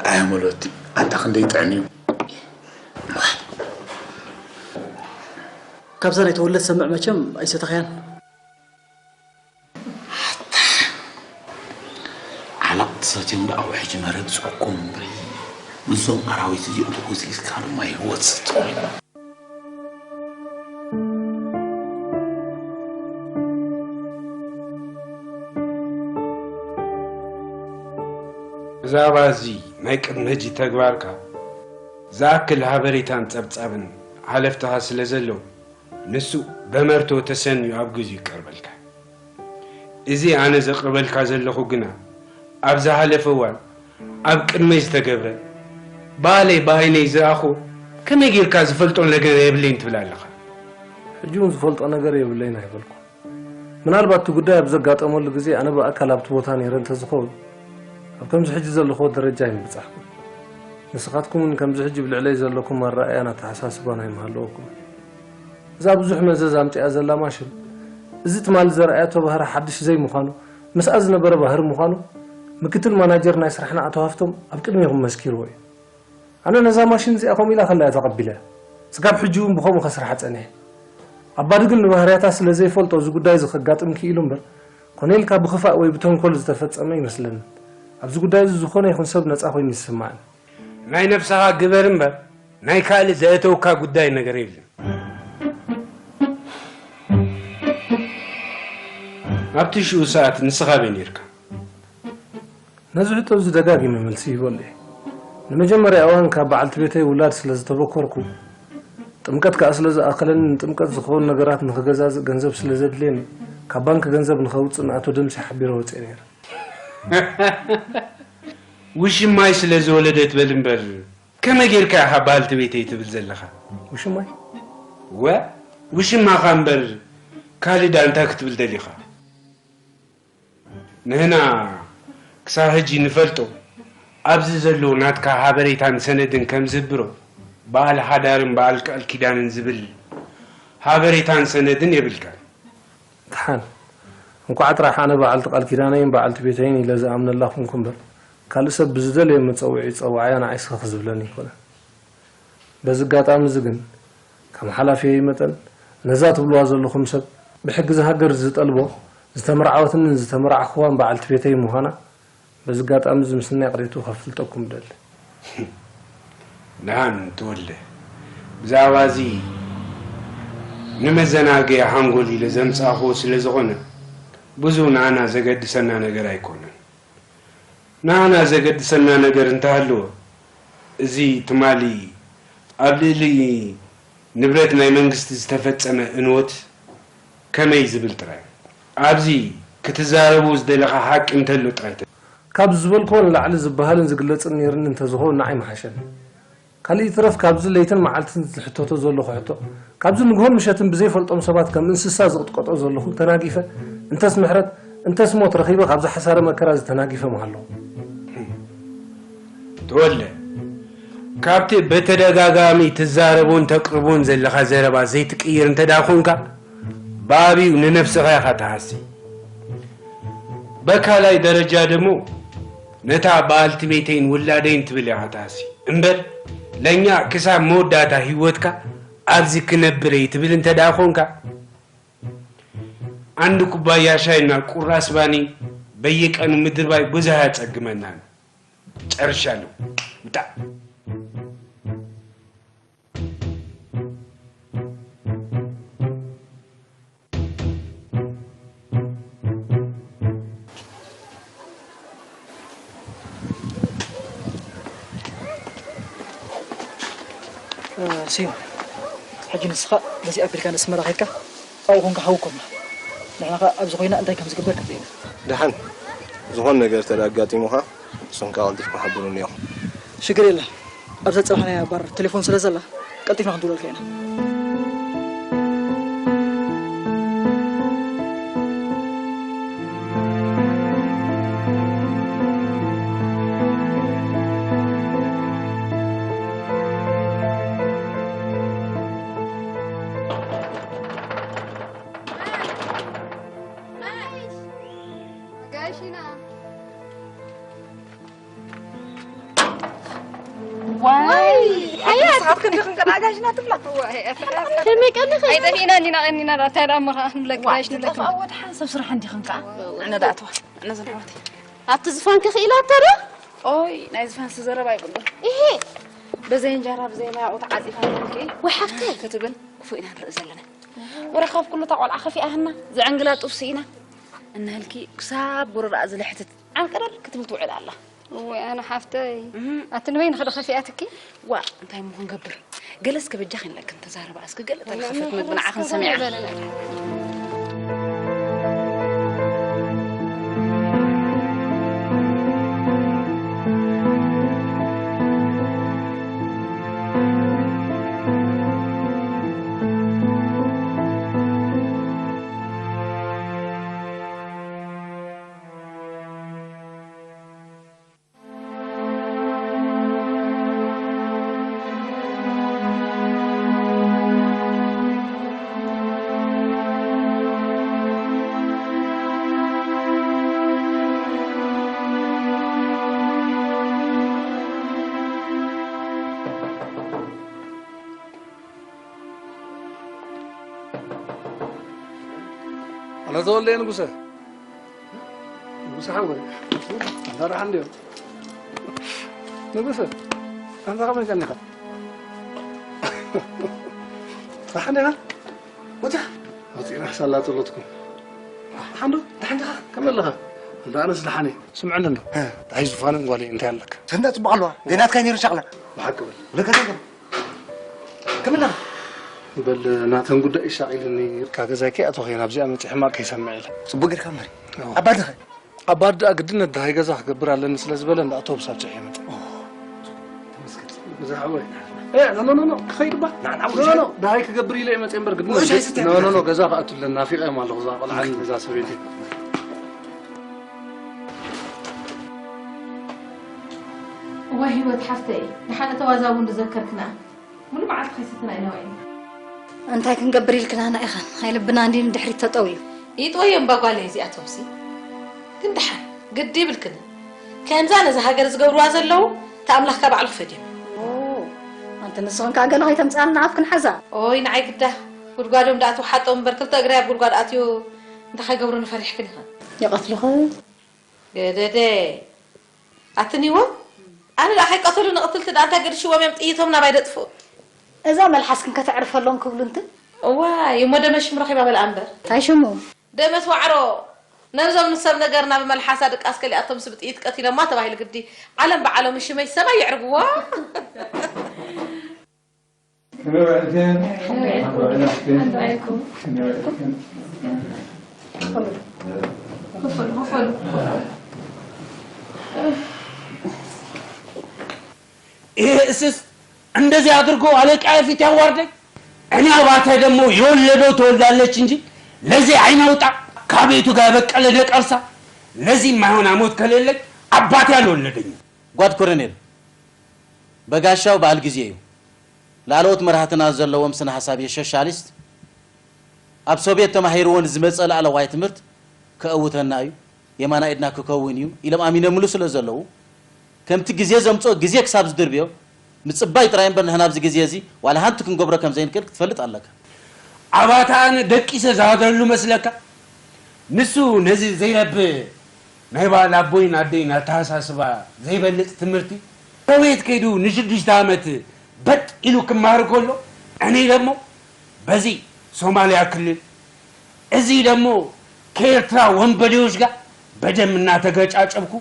ኣያ መሎቲ፣ ኣንታ ክንደይ ጥዕም እዩ። ካብዛ ናይ ተወለ ትሰምዕ መቸም ኣይሰተኽያን። ዓላቕ ትሰትዮም ደኣ ኣብ ሕጂ መረብ ጽቁም እምበይ። ምስዞም ኣራዊት እዚኦም ተጎዚዝካ ድማ ህይወት ስትኾይኑ። ብዛዕባ እዚ ናይ ቅድሚ ሕጂ ተግባርካ ዝኣክል ሃበሬታን ጸብጻብን ሓለፍትኻ ስለ ዘለዉ፣ ንሱ በመርቶ ተሰንዩ ኣብ ግዜኡ ይቀርበልካ። እዚ ኣነ ዘቕርበልካ ዘለኹ ግና ኣብ ዝሓለፈ እዋን ኣብ ቅድመይ ዝተገብረ፣ ባዕለይ ብዓይነይ ዝረኣኹ፣ ከመይ ጌርካ ዝፈልጦ ነገር የብለይን ትብል ኣለኻ? ሕጂ እውን ዝፈልጦ ነገር የብለይን ኣይበልኩ። ምናልባት እቲ ጉዳይ ኣብ ዘጋጠመሉ ግዜ ኣነ ብኣካል ኣብቲ ቦታ ነይረ እንተዝኸውን፣ ኣብ ከምዚ ሕጂ ዘለኽዎ ደረጃ ኣይምበጻሕኩን። ንስኻትኩም እውን ከምዚ ሕጂ ብልዕለይ ዘለኩም ኣረኣእያን ኣተሓሳስባን ኣይምሃለወኩም። እዛ ብዙሕ መዘዝ ኣምጺኣ ዘላ ማሽን፣ እዚ ትማሊ ዘርኣየቶ ባህሪ ሓድሽ ዘይምዃኑ፣ ምስኣ ዝነበረ ባህሪ ምዃኑ፣ ምክትል ማናጀር ናይ ስራሕና ኣቶ ሃፍቶም ኣብ ቅድሜኹም መስኪርዎ እዩ። ኣነ ነዛ ማሽን እዚኣ ከምኡ ኢላ ከላ እያ ተቐቢለ። ስጋብ ሕጂ እውን ብኸምኡ ከስርሓ ጸኒሐ። ኣባድግል ንባህርያታ ስለ ዘይፈልጦ እዚ ጉዳይ እዚ ከጋጥም ክኢሉ እምበር፣ ኮነ ኢልካ ብኽፋእ ወይ ብተንኮል ዝተፈጸመ ይመስለኒ። ኣብዚ ጉዳይ እዚ ዝኾነ ይኹን ሰብ ነጻ ኮይኑ ይስማዕኒ። ናይ ነብስኻ ግበር እምበር፣ ናይ ካልእ ዘእተውካ ጉዳይ ነገር የለን። ኣብቲ ሽኡ ሰዓት ንስኻ ኣበይ ነይርካ? ነዚ ሕቶ እዚ ደጋጊመ መልሲ ይበሉ እየ። ንመጀመርያ እዋን ካብ በዓልቲ ቤተይ ውላድ ስለ ዝተበኮርኩ፣ ጥምቀት ከኣ ስለ ዝኣኸለኒ፣ ንጥምቀት ዝኸውን ነገራት ንኽገዛዝእ ገንዘብ ስለ ዘድልየኒ፣ ካብ ባንክ ገንዘብ ንኸውጽእ ንኣቶ ደምሴ ሓቢረ ወጺኤ ነይረ። ውሽማይ ስለ ዝወለደት በል እምበር፣ ከመይ ጌርካ ኢኻ በዓልቲ ቤተይ ትብል ዘለኻ? ውሽማይ? ወ፣ ውሽማኻ እምበር፣ ካልእ ደኣ እንታይ ክትብል ደሊኻ? ንህና ክሳብ ሕጂ ንፈልጦ፣ ኣብዚ ዘሎ ናትካ ሓበሬታን ሰነድን ከም ዝህብሮ፣ በዓል ሓዳርን በዓል ቃል ኪዳንን ዝብል ሓበሬታን ሰነድን የብልካን። ደሓን፣ እንኳዕ ጥራሕ ኣነ በዓልቲ ቃል ኪዳነይን በዓልቲ ቤተይን ኢለ ዝኣምነላ ኩንኩ እምበር፣ ካልእ ሰብ ብዝደለዮ መጸውዒ ይጸውዓያ፣ ንዓይ ስኽኽ ዝብለኒ ኣይኮነን። በዚ ኣጋጣሚ እዚ ግን፣ ከም ሓላፊየይ መጠን፣ ነዛ ትብልዋ ዘለኹም ሰብ፣ ብሕጊ እዛ ሃገር ዝጠልቦ፣ ዝተመርዓወትንን ዝተመርዓኹዋን በዓልቲ ቤተይ ምዃና፣ በዚ ኣጋጣሚ እዚ ምስናይ ይቕሬትኡ ከፍልጠኩም እደሊ። ደሓን ተወልደ፣ ብዛዕባ እዚ ንመዘናግዒ ሓንጎል ኢለ ዘምጻእክዎ ስለ ዝኾነ፣ ብዙ ንዓና ዘገድሰና ነገር ኣይኮነን። ንዓና ዘገድሰና ነገር እንተሃለወ፣ እዚ ትማሊ ኣብ ልዕሊ ንብረት ናይ መንግስቲ ዝተፈጸመ እንወት ከመይ ዝብል ጥራይ። ኣብዚ ክትዛረቡ ዝደለኻ ሓቂ እንተሎ ጥራይ ተ- ካብ ዝበልክዎ ንላዕሊ ዝበሃልን ዝግለጽን ነይርኒ እንተዝኸውን ንዓይ ምሓሸኒ። ካልእ ይትረፍ ካብዚ ለይትን መዓልትን ዝሕተቶ ዘለኹ ሕቶ፣ ካብዚ ንግሆን ምሸትን ብዘይፈልጦም ሰባት ከም እንስሳ ዝቕጥቀጦ ዘለኹ ተናጊፈ፣ እንተስ ምሕረት፣ እንተስ ሞት ረኺበ ካብዚ ሓሳረ መከራ እዚ ተናጊፈ ምሃለኹ። ተወልደ፣ ካብቲ በተደጋጋሚ ትዛረቦን ተቅርቦን ዘለኻ ዘረባ ዘይትቅይር እንተ ደኣ ኾንካ፣ ብዓቢኡ ንነብስኻ ኢኻ ትሃሲ። በካልኣይ ደረጃ ደሞ ነታ በዓልቲ ቤተይን ውላደይን ትብል ኢኻ ትሃሲ። እምበር ለኛ ክሳብ መወዳእታ ህይወትካ ኣብዚ ክነብር እየ ትብል እንተ ደኣ ኾንካ፣ ኣንድ ኩባያ ሻይና ቁራስ ባኒ በየቀኑ ምድርባይ ብዙሕ ኣየጸግመናን። ጨርሻለሁ። ምጣ። ስዩም፣ ሕጂ ንስኻ በዚ ኣቢልካ ንስመራ ከድካ ኣብኡ ኮንካ ሓዊ ኮና። ንሕና ኸኣ ኣብዚ ኮይና እንታይ ከም ዝግበር ክንርኢ ኢና። ደሓን ዝኾነ ነገር እንተ ኣጋጢሙኻ ንስኹም ከኣ ቀልጢፍኩም ሓብሩኒ ኢኹም። ሽግር የለን። ኣብዛ ዝጸናሕናያ ባር ቴሌፎን ስለ ዘላ ቀልጢፍና ክንድውለልካ ኢና። ዋይ ኣያት ንስኻትክን ዲኽን ከነኣጋሽና ትብላ? ከመይ ቀኒኺ? ኣይጠፊእናን ኢና ቀኒና፣ እንታይ ደኣ እሞ ከዓ ንብለኪ፣ ዋይ፣ ጋሽ ንብለኪ። ዝጠፍኣ ወድሓን ሰብ ስራሕ እንዲኽን ከዓ። ንዕነ ደኣ ኣትዋ፣ ንዕነ ዘን ኣሕዋተይ። ኣብቲ ዝፋን ክኽኢላቶ ዶ? ኦይ፣ ናይ ዝፋንሲ ዘረባ ኣይብሉን። እሄ። ብዘይ እንጀራ፣ ብዘይ ማይ ኣብኡ ተዓጺፋ ንብልኪ። ወይ ሓፍተይ። ክትብል ክፉእ ኢና ንርኢ ዘለና። ወረ ካብ ኩሉ እታ ቆልዓ ከፊኣህና፣ ዘዕንግላ ጡፍ ስኢና። እናሃልኪ ክሳብ ጎረርኣ ዝልሕትት ዓንቀረር ክትብል ትውዕል ኣላ። እወ፣ ኣነ ሓፍተይ፣ እህ። ኣቲ ንበይንኺ ዶ ከፊኣትኪ? ዋ፣ እንታይ እሞ ክንገብር? ገለ እስከ በጃኺ ኢለክን ተዛረባ፣ እስከ ገለ ተለኸፈት መግቢ ንዓኽን ሰሚዓ። ኣነ ተወልደ ንጉሰ። ንጉሰ ሓወይ፣ ኣንታ ደሓን ድዮም? ንጉሰ፣ ኣንታ ከመይ ቀኒኻ? ደሓን ዲኻ? ወታ? ወፂእና ሳላ ጸሎትኩም። ደሓን ዶ? ደሓን ዲኻ? ከመይ ኣለኻ? ኣንታ ኣነስ ደሓን እየ። ስምዐኒ እንዶ። እ። እንታይ ዙፋንን ጓለይ እንታይ ኣለካ? ሰንዳ ጽቡቕ ኣለዋ። ዘይናትካ ነይሩ ሻቕላ። ብሓቂ በል። ለካ ተገም። ከመይ ኣለኻ? በል ናተን ጉዳይ ይሻቒልኒ። እካ ገዛይ ከይኣተኹ እየ ናብዚኣ መፂአ ሕማቕ ከይሰምዕ ኢለ። ጽቡቕ ጌርካ እምበር። ኣዎ። ኣባድኸ? ኣባድ ደኣ ግድነት ደሃይ ገዛ ክገብር ኣለኒ ስለ ዝበለ እንዳ ኣውቶቡስ ኣብፅሐ እየ መፅአ። ኦ፣ ተመስገን። ብዛዕባ ወይ። ኤ፣ ኖ፣ ኖ፣ ኖ፣ ኖ፣ ክኸይድ እባ። ና፣ ና፣ ኖ፣ ኖ፣ ኖ፣ ደሃይ ክገብር ኢለ እየ መፅአ እምበር ግድነት። ውሻይ ስትያ ኖ፣ ኖ፣ ኖ፣ ገዛ ክኣቱ ኣለና። ናፊቐዮም ኣለኹ እዛ ቆልዓን እዛ ሰበይቲ። እዋይ ህይወት ሓፍተይ፣ ደሓን እተዋዛ እውን ዝዘከርክና። ሙሉ መዓልቲ ከይሰተና ኢና ውዒልና። እንታይ ክንገብር ኢልክናና ኢኸን? ኣይ ልብና እንዲ ንድሕሪት ተጠውዩ። ይጥወዮም እባ ጓለይ እዚኣቶምሲ። ግን ደሓን ግዲ ይብልክን። ከምዛ ነዛ ሃገር ዝገብርዋ ዘለዉ፣ እታ ኣምላኽካ ባዕሉ ክፈድዮም። ኦ፣ ኣንቲ ንስኽን ከኣ ገለ ከይተምጽኣልና ኣፍክን ሓዛ። ኦይ ንዓይ ግዳ፣ ጉድጓዶም ደኣ ትውሓጦም እምበር ክልተ እግረይ ኣብ ጉድጓድ ኣትዩ እንታይ ከይገብሩኒ ፈሪሕክን ኢኸን። ይቐትሉኺ። ገደደ። ኣትኒዎ? ኣነ ደኣ ከይቀተሉ ንቕትልቲ ደኣ እንታይ ገድሽዎም እዮም ጥይቶም ናባይ ደጥፍኡ? እዛ መልሓስክን ከተዕርፈሎም ክብሉ እንትን። እዋይ፣ እሞ ደመ ሽም ረኺባ በልኣ እምበር። እንታይ ሽሙ? ደመት ዋዕሮ። ነብዞም ንሰብ ነገር ናብ መልሓሳ ድቃስ ከሊኣቶም ስብ ጥይት ቀቲሎማ ተባሂሉ ግዲ። ዓለም ብዓሎም ሽመይ ሰማይ የዕርግዎ። ከመይ ውዕልክን? ከመይ ውዕልክን? ከመይ ውዕልክን? ክፈሉ፣ ክፈሉ። ይሄ እስስት እንደዚህ አድርጎ አለቃዬ ፊት ያዋርደኝ። እኔ አባቴ ደግሞ የወለደው ትወልዳለች እንጂ ለዚህ አይናውጣ ከቤቱ ጋር የበቀለ ነቀርሳ ለዚህ የማይሆን አሞት ከሌለኝ አባቴ አልወለደኝም። ጓድ ኮሎኔል፣ በጋሻው በዓል ግዜ እዩ። ላዕለዎት መራሕትና ዘለዎም ስነ ሓሳብ የሶሻሊስት ኣብ ሶቭየት ተማሂርዎ ንዝመጸ ላዕለዋይ ትምህርት ከእውተና እዩ፣ የማናይ ኢድና ክከውን እዩ ኢሎም ኣሚኖምሉ ስለ ዘለዉ፣ ከምቲ ግዜ ዘምጽኦ ግዜ ክሳብ ዝድርብዮ ምጽባይ ጥራይ እምበር ንሕና ኣብዚ ግዜ እዚ ዋላ ሓንቲ ክንገብሮ ከም ዘይንክእል ክትፈልጥ ኣለካ። ኣባታ ኣነ ደቂሰ ዝሃደረሉ መስለካ? ንሱ ነዚ ዘይረብ ናይ በዓል ኣቦይን ኣደይን ኣተሓሳስባ ዘይበልጽ ትምህርቲ ሶቪየት ከይዱ ንሽዱሽተ ዓመት በጥ ኢሉ ክመሃር ከሎ፣ እኔ ደግሞ በዚህ ሶማሊያ ክልል፣ እዚህ ደግሞ ከኤርትራ ወንበዴዎች ጋር በደም እናተገጫጨብኩ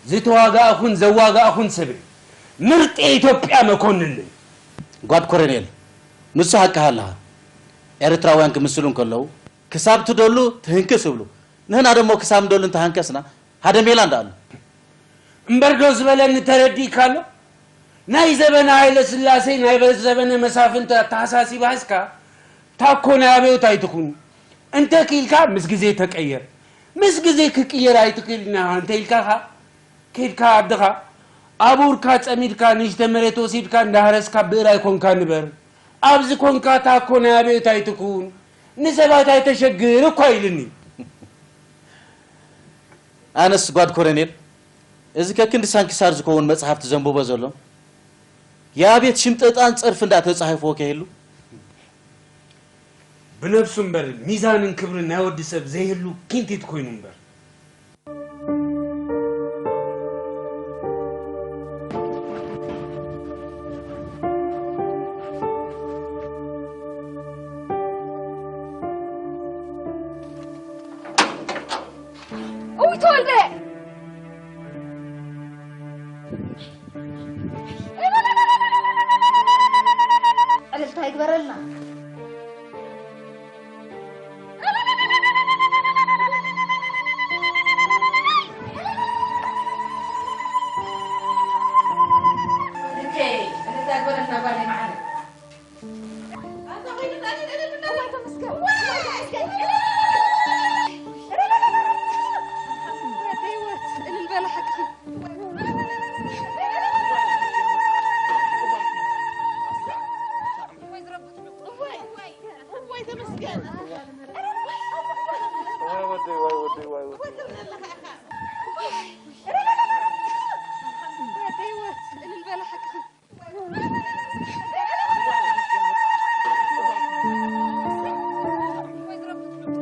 ዝተዋጋእኹን ዘዋጋእኹን ሰብ እየ። ምርጥ የኢትዮጵያ መኮንን ነኝ። ጓድ ኮሎኔል፣ ንሱ ሓቅኻ ኣለኻ። ኤርትራውያን ክምስሉ እንከለዉ፣ ክሳብ ትደሉ ትህንክስ እብሉ። ንህና ደሞ ክሳብ ንደሉ እንተሃንከስና፣ ሓደ ሜላ እንዳኣሉ። እምበር ዶ ዝበለኒ ተረዲእካ ኣሎ? ናይ ዘበነ ሃይለ ስላሴ፣ ናይ በ-፣ ዘበነ መሳፍንቲ ኣተሓሳሲባ ሒዝካ፣ ታኮ ናይ ኣብዮት ኣይትኹን። እንተ ክኢልካ ምስ ግዜ ተቀየር። ምስ ግዜ ክቅየር ኣይትኽእልን ኢኻ እንተ ኢልካ ኸኣ፣ ከይድካ ዓድኻ፣ ኣቡርካ ጸሚድካ ንእሽተ መሬት ወሲድካ እንዳሃረስካ ብእራይ ኮንካ ንበር። ኣብዚ ኮንካ ታኮ ናይ ኣብዮት ኣይትኩን፣ ንሰባት ኣይተሸግር እኳ ኢልኒ። ኣነስ ጓድ ኮረኔል፣ እዚ ከክንዲ ሳንኪሳር ዝከውን መጽሓፍቲ ዘንብቦ ዘሎ፣ የኣቤት ሽምጠጣን ጸርፊ እንዳተጻሕፍዎ ከይህሉ። ብነብሱ እምበር ሚዛንን ክብርን ናይ ወዲ ሰብ ዘይህሉ ኪንቲት ኮይኑ እምበር። እውይ ተወልደ! ዕልልታ ይግበረልና።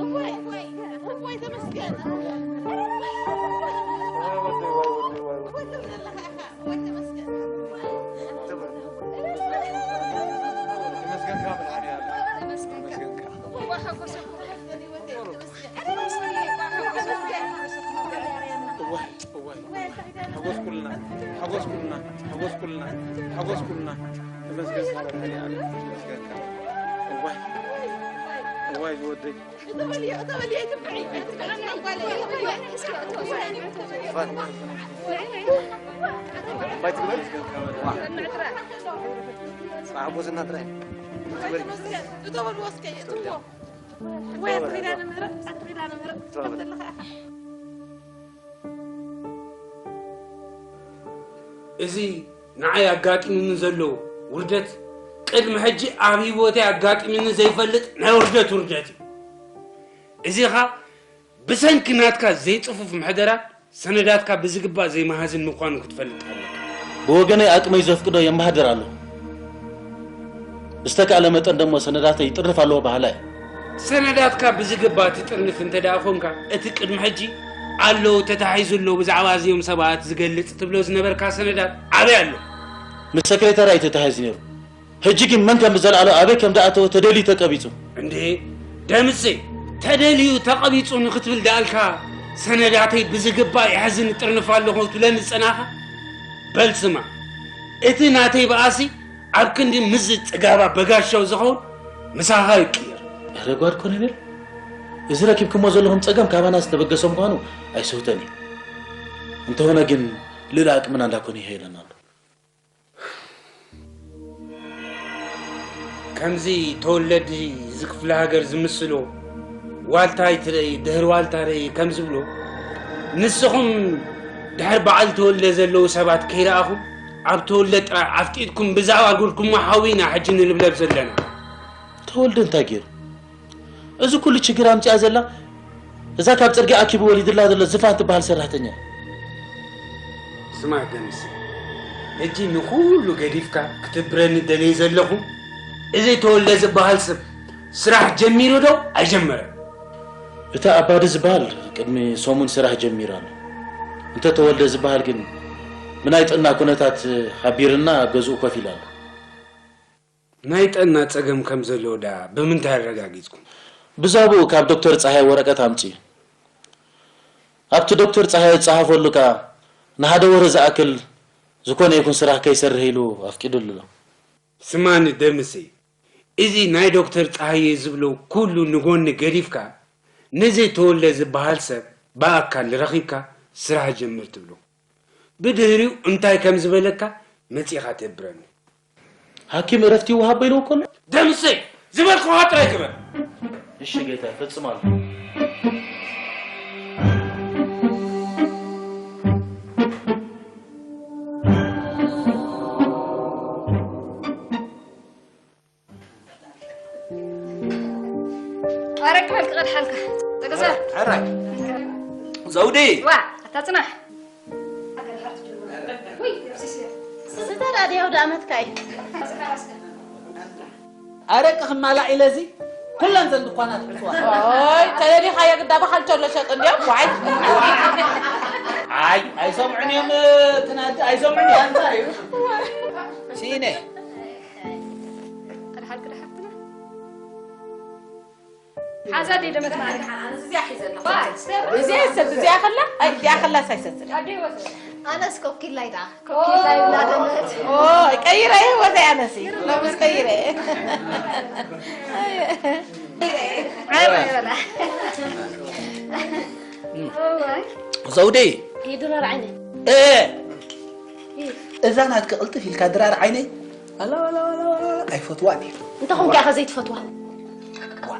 እዋይ እዋይ እዋይ ሓጎስ ኩልና ሓጎስ ኩልና ሓጎስ ኩልና ሓጎስ ኩልና ተመስገን ሳላ መድኃኒዓለም ተመስገንካ እዋይ እዋይ ዝወደይ ሓጎስና ጥራይ ወይ ኣቲ ኺዳነ ምሕረት ኣቲ ኺዳነ ምሕረት ከም ዘለኻ ኢኻ። እዚ ንዓይ ኣጋጢሙኒ ዘሎ ውርደት ቅድሚ ሕጂ ኣብ ህይወተይ ኣጋጢሙኒ ዘይፈልጥ ናይ ውርደት ውርደት እዩ። እዚኻ ብሰንኪ ናትካ ዘይጽፉፍ ምሕደራ ሰነዳትካ ብዝግባእ ዘይመሃዝን ምዃኑ ክትፈልጥ ኣለካ። ብወገነይ ኣቅመይ ዘፍቅዶ የመሃድር ኣለኹ። ብዝተካእለ መጠን ደሞ ሰነዳተይ ይጥርንፍ ኣለኹ በሃላይ እየ። ሰነዳትካ ብዝግባእ ትጥርንፍ እንተደኣ ኾንካ፣ እቲ ቅድሚ ሕጂ ኣለዉ ተታሒዙ ኣሎ ብዛዕባ እዚኦም ሰባት ዝገልጽ ትብሎ ዝነበርካ ሰነዳት ኣበይ ኣሎ? ንሰክሬታርያይ እዩ ተታሒዙ ነይሩ። ሕጂ ግን መን ከም ብዘልዓሎ ኣበይ ከም ዝኣተወ ተደልዩ ተቀቢጹ። እንዴ ደምሴ ተደልዩ ተቐቢጹ ንኽትብል ደኣልካ ሰነዳተይ ብዝግባእ ይሕዝን እጥርንፍ ኣለኹ ክትብለኒ ዝጸናኻ? በል ስማዕ እቲ ናተይ በኣሲ ኣብ ክንዲ ምስዚ ጽጋባ በጋሻው ዝኸውን ምሳኻ ይቅየር። እረ ጓድ ኮሎኔል እዚ ረኪብኩሞ ዘለኹም ጸገም ካባና ዝተበገሰ ምዃኑ ኣይስህቶን እዩ። እንተኾነ ግን ልእሊ ኣቅምና እንዳኮነ ይኸይደና ኣሎ። ከምዚ ተወለዲ እዚ ክፍለ ሃገር ዝምስሎ ዋልታ ኣይትረኢ ድህሪ ዋልታ ረኢ ከም ዝብሎ ንስኹም ድሕሪ በዓል ተወልደ ዘለዉ ሰባት ከይረኣኹም ኣብ ተወልደ ጥራይ ዓፍጢጥኩም ብዛዕባ ጉድኩም ሓዊ ኢና ሕጂ ንልብለብ ዘለና። ተወልደ እንታይ ገይሩ? እዚ ኩሉ ችግር ኣምጺኣ ዘላ እዛ ካብ ጽርግያ ኣኪቡ ወሊድላ ዘሎ ዝፋን ትበሃል ሰራሕተኛ እያ። ስማዕ ደምሴ፣ ሕጂ ንኹሉ ገዲፍካ ክትብረኒ ደልየ ዘለኹ፣ እዚ ተወልደ ዝበሃል ሰብ ስራሕ ጀሚሩ ዶ ኣይጀመረን? እቲ ኣባዲ ዝበሃል ቅድሚ ሰሙን ስራሕ ጀሚሩ ኣሎ። እንተ ተወልደ ዝበሃል ግን ብናይ ጥዕና ኩነታት ሓቢርና ኣብ ገዝኡ ኮፍ ኢሉ ኣሎ። ናይ ጥዕና ጸገም ከም ዘለዎ ደኣ ብምንታይ ኣረጋጊጽኩም? ብዛብኡ ካብ ዶክተር ጸሃየ ወረቀት ኣምጺኡ። ኣብቲ ዶክተር ጸሃየ ዝጸሓፈሉ ከኣ ንሓደ ወርሒ ዝኣክል ዝኾነ ይኹን ስራሕ ከይሰርሕ ኢሉ ኣፍቂዱሉ ኣሎ። ስማኒ ደምሴ፣ እዚ ናይ ዶክተር ጸሃየ ዝብሎ ኩሉ ንጎኒ ገዲፍካ፣ ነዚ ተወልደ ዝበሃል ሰብ ብኣካል ረኺብካ ስራሕ ጀምር ትብሎ። ብድህሪኡ እንታይ ከም ዝበለካ መጺኻ ትህብረኒ። ሓኪም እረፍቲ ይወሃቦ ኢልዎ እኮ ኣሎ። ደምሴ ዝበልኩኻ ጥራይ ግበር። እሺ ጌታ ይፈጽም ኣሎ። ኣረ ክበል ክቐድሓልካ ተገዛ ሕራይ ዘውዲ ዋ ታጽናሕ። ስተዳድያው ደኣመትካ እዩ። ኣረቂ ክማላእ ኢለ እዚ ኩለን ዘን ድኳናት ዕፅዋ። ኦይ ተደሊኻዮ ግዳ ብሓልቸሎ ሸጥ እንዲዮም ዋይ። ኣይ ኣይሰምዑን እዮም። ትናዲ ኣይሰምዑን እዮም። ሲነ ሓዛ ደይ ደመት ማለት እዚኣ ሒዘ ኣለኹ። እዚኣ ይሰድ እዚኣ ከላ ኣይ እዚኣ ከላ ሳይሰድ ኣደይ ወሰ ኣነስ ኮኪላይ ደኣ ኮኪላይ ብላ ደመት ቀይረ ወደ ኣነሲ ለምስ ቀይረ ኣይ በላ ዘውዴ ይድረር ዓይነ እዛ ናትኪ ቅልጥፍ ኢልካ ድራር ዓይነይ ኣላ ወላ ወላ ወላ ኣይፈትዋን እየ እንተ ኾንካ ኢኻ ዘይትፈትዋ ዋ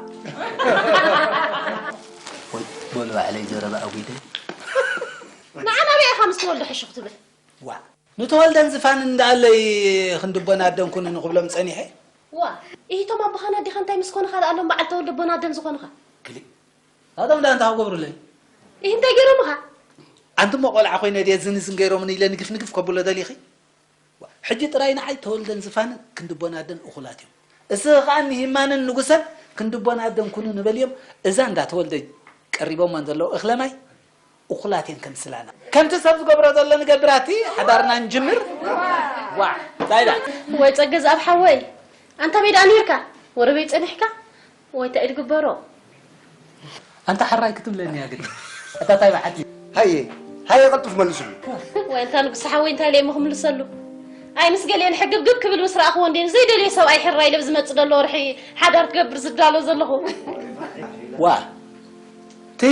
ወይ በሉ ባዕለይ ዘረባ ኣጒደ ንዓና ሪኢኻ ምስ ተወልደ ሕሹኽ ትብል ዋ ንተወልደን ዝፋንን እንዳኣለይ ክንድቦን ኣደን ኩኑ ንኽብሎም ጸኒሐ ዋ ኢሂቶም ኣቦኻና ዲኻ እንታይ ምስ ኮንኻ ደኣ ሎም በዓል ተወልደ ቦን ኣደን ዝኾኑኻ ክሊእ ናቶም ደኣ እንታይ ክገብሩለይ ኢሂ እንታይ ገይሮምኻ ኣንቲ እሞ ቆልዓ ኮይነ ድየ ዝንዝን ገይሮምኒ ኢለ ንግፍ ንግፍ ከብሎ ደሊኺ ሕጂ ጥራይ ንዓይ ተወልደን ዝፋንን ክንዲ ኣቦን ኣደን እኹላት እዮም። እስኺ ከኣ ንሂማንን ንጉሰን ክንዲ ኣቦን ኣደን ኩኑ ንበልዮም። እዛ እንዳ ተወልደ ቀሪቦማ ዘለዉ እኽለ ማይ እኹላት እየን ከምስላና። ከምቲ ሰብ ዝገብሮ ዘሎ ንገብር ኣቲ ሓዳርና ንጅምር። ዋዕ ዛይዳ። ወይ ጸገዝኣብ ሓወይ ኣንታ በይ ደኣ ኔርካ? ወረ በይ ጸኒሕካ? ወይ እንታይ ድግበሮ? ኣንታ ሕራይ ክትብለኒ እያ ግዲ። ኣታ ታይ በዓቲ። ሃየ ሃየ ቀልጡፍ መልስሉ። ወይ ኣንታ ንጉስ ሓወይ እንታይ ኢለ እሞ ክምልሰሉ? ኣይ ምስ ገሊአን ሕግብግብ ክብል ምስ ረኣኽዎ እንዴ ዘይደልዮ ሰብኣይ ሕራይ ኢለ ብዝመጽእ ዘሎ ወርሒ ሓዳር ክገብር ዝዳሎ ዘለኹ። ዋ ቲ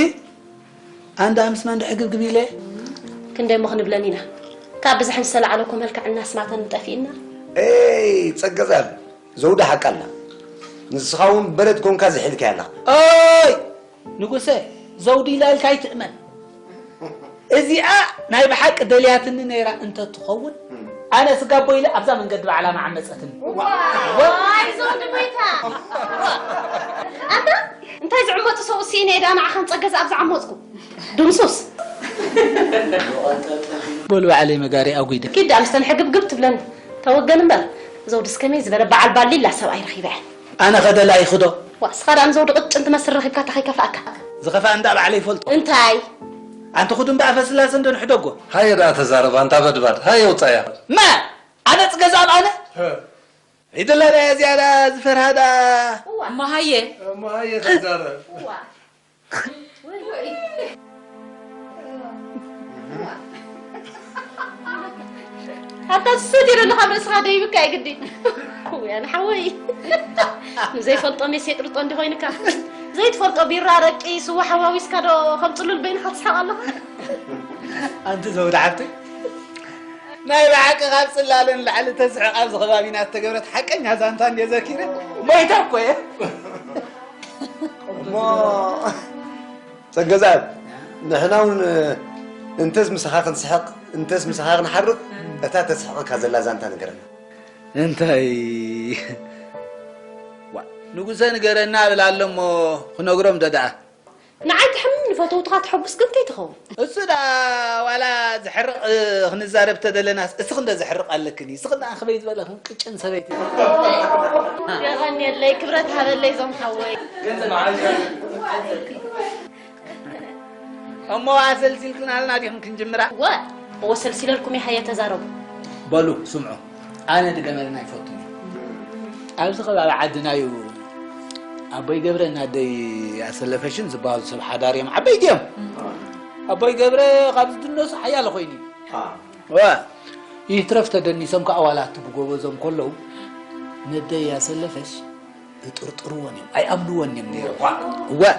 ኣንዳ ምስ መን ድሕግብግብ ኢለ? ክንደይ እሞ ክንብለን ኢና ካብ ብዝሕን ዝተላዕለኩም መልክዕና ስማተን ጠፊእና። ኤይ ጸገዛብ ዘውዲ ሓቃ ኣላ። ንስኻ እውን በለድ ኮንካ ዝሕልካያ ኣለኻ። ኦይ ንጉሰ ዘውዲ ኢላ ኢልካ ኣይትእመን። እዚኣ ናይ ብሓቂ ደልያትኒ ነይራ እንተትኸውን ኣነ ስጋቦ ኢለ ኣብዛ መንገዲ ባዕላ ምዓመፀትኒ። ዋይ ዘውዲ ጎይታ ኣንታ እንታይ ዝዕመፁ ሰብኡት ስኢነ እየ ደኣ ንዓኻን ፀገዝኣብ ዝዓመፅኩ። ድምሱስ። በሉ ባዕለይ መጋሪ ኣጒደ። ኪድ ደኣ ምስተን ሕግብግብ ትብለን ተወገን እምበር ዘውድስ ከመይ ዝበለ በዓል ባሊላ ሰብኣይ ረኺበ እየ። ኣነ ኸደላ ይኽዶ። ዋእ እስኻ ደኣ ንዘውዲ ቅጭን ትመስል ረኺብካ እንታይ ከይከፍኣካ። ዝኸፍኣ እንዳ ባዕለይ ይፈልጦ። እንታይ? ኣንቲ ኹዱ እምበኣ ፈስላሰ እንዶ ንሕደጎ። ሃየ ደኣ ተዛረብ ኣንታ በድባድ ሃየ ውፃያ። መ ኣነ ፅገዛብ ኣነ? ዒደላ ደኣ እዚኣ ደኣ ዝፈርሃ ደኣ። እሞ ሃየ። እሞ ሃየ ተዛረብ። ኣታ ስድ ኢሉ ካብ ርእስኻ ደይብካ እዩ ግዲ። ኩውያን ሓወይ ንዘይፈልጦ ሜስ የጥርጦ እንዲ ኮይንካ ዘይትፈልጦ ቢራ ረቂ ስዋ ሓዋዊስካ ዶ ከም ፅሉል በይንኻ ትስሕቕ ኣለኻ ኣንቲ ዘውዲ ሓብተይ ናይ ብሓቂ ካብ ፅላለን ላዕሊ ተስሕቕ ኣብዚ ከባቢና ዝተገብረት ሓቀኛ ዛንታ እንድየ ዘኪረ ሞይተ እኮ እየ እሞ ጸገዛብ ንሕና እውን እንተስ ምሳኻ ክንስሕቕ እንተስ ምሳኻ ክንሓርቕ እታ ተስሕቐካ ዘላ ዛንታ ንገረና። እንታይ ንጉሰ ንገረና እብል ኣሎ እሞ ክነግሮም ዶ ደኣ። ንዓይ ትሕምም ንፈተውትኻ ተሐጉስ ግን ከይትኸውን። እሱ ደኣ ዋላ ዘሕርቕ ክንዛረብ ተደለናስ እስኺ እንዶ ዘሕርቕ ኣለክን እዩ። እስኺ ደኣ ክበይ ዝበለኽን ቅጭን ሰበይቲ። የቐንየለይ ክብረት ሃበለይ ዞም ሓወይ። እሞ ኣሰልሲልክናልና ዲኹም ክንጅምራ? ወ እወ ሰልሲለልኩም እየ ሃየ ተዛረቡ። በሉ ስምዑ ኣነ ድገመልና ኣይፈቱን እየ ኣብዚ ከባቢ ዓድና እዩ ኣቦይ ገብረ እና ኣደይ ኣሰለፈሽን ዝበሃሉ ሰብ ሓዳር እዮም ዓበይቲ እዮም ኣቦይ ገብረ ካብ ዝድነሱ ሓያለ ኮይኑ እዩ ወ ይትረፍ ተደኒሶም ከዓ ዋላ እቲ ብጎበዞም ከለዉ ነደይ ኣሰለፈሽ ይጥርጥርወን እዮም ኣይኣምንወን እዮም ነይሮም ወ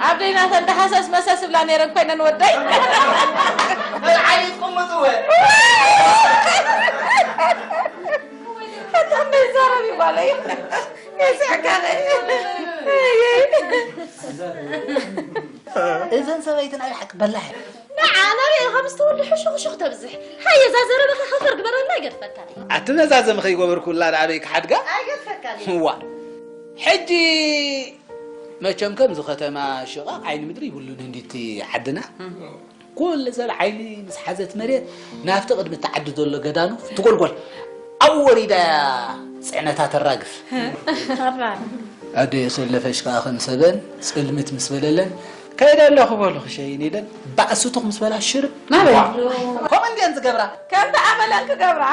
ኣብ ደይናተን ደሃሰስ መሰስ እብላ ነይረን ኮይነን ወደይ። መርዓይ ይጥምጥወ። ኣታ መዛረቢ ጓለይ። ነስዕካ እዘን ሰበይቲ ናይ ሓቂ በላሕ ንዓ ነሪኢ ከም ዝተወልደ ሕሹኽሹኽ ተብዝሕ ሃየ እዛ ዘረባኻ ከፈር ግበረልና ኣይገድፈካን ኣቲ መዛዘሚ ከይገበርኩላ ንኣበይ ክሓድጋ ኣይገድፈካን ዋ ሕጂ መቸም ከምዚ ከተማ ሽቓቕ ዓይኒ ምድሪ ይብሉን እንዲቲ ዓድና። ኩሉ ዘለ ዓይኒ ምስ ሓዘት መሬት ናብቲ ቅድሚ እቲ ዓዲ ዘሎ ገዳኑ ትጎልጎል ኣብኡ ወሪዳ እያ ጽዕነታ ተራግፍ። ኣደ የሰለፈሽ ከኣ ከም ሰበን ጽልምት ምስ በለለን ከይደ ኣለኹ በሉ ክሸይን ኢለን ባእስቱኽ ምስ በላ ሽርብ ናበይ? ከምኡ እንዲየን ዝገብራ። ከምቲ ኣመለን ክገብራ።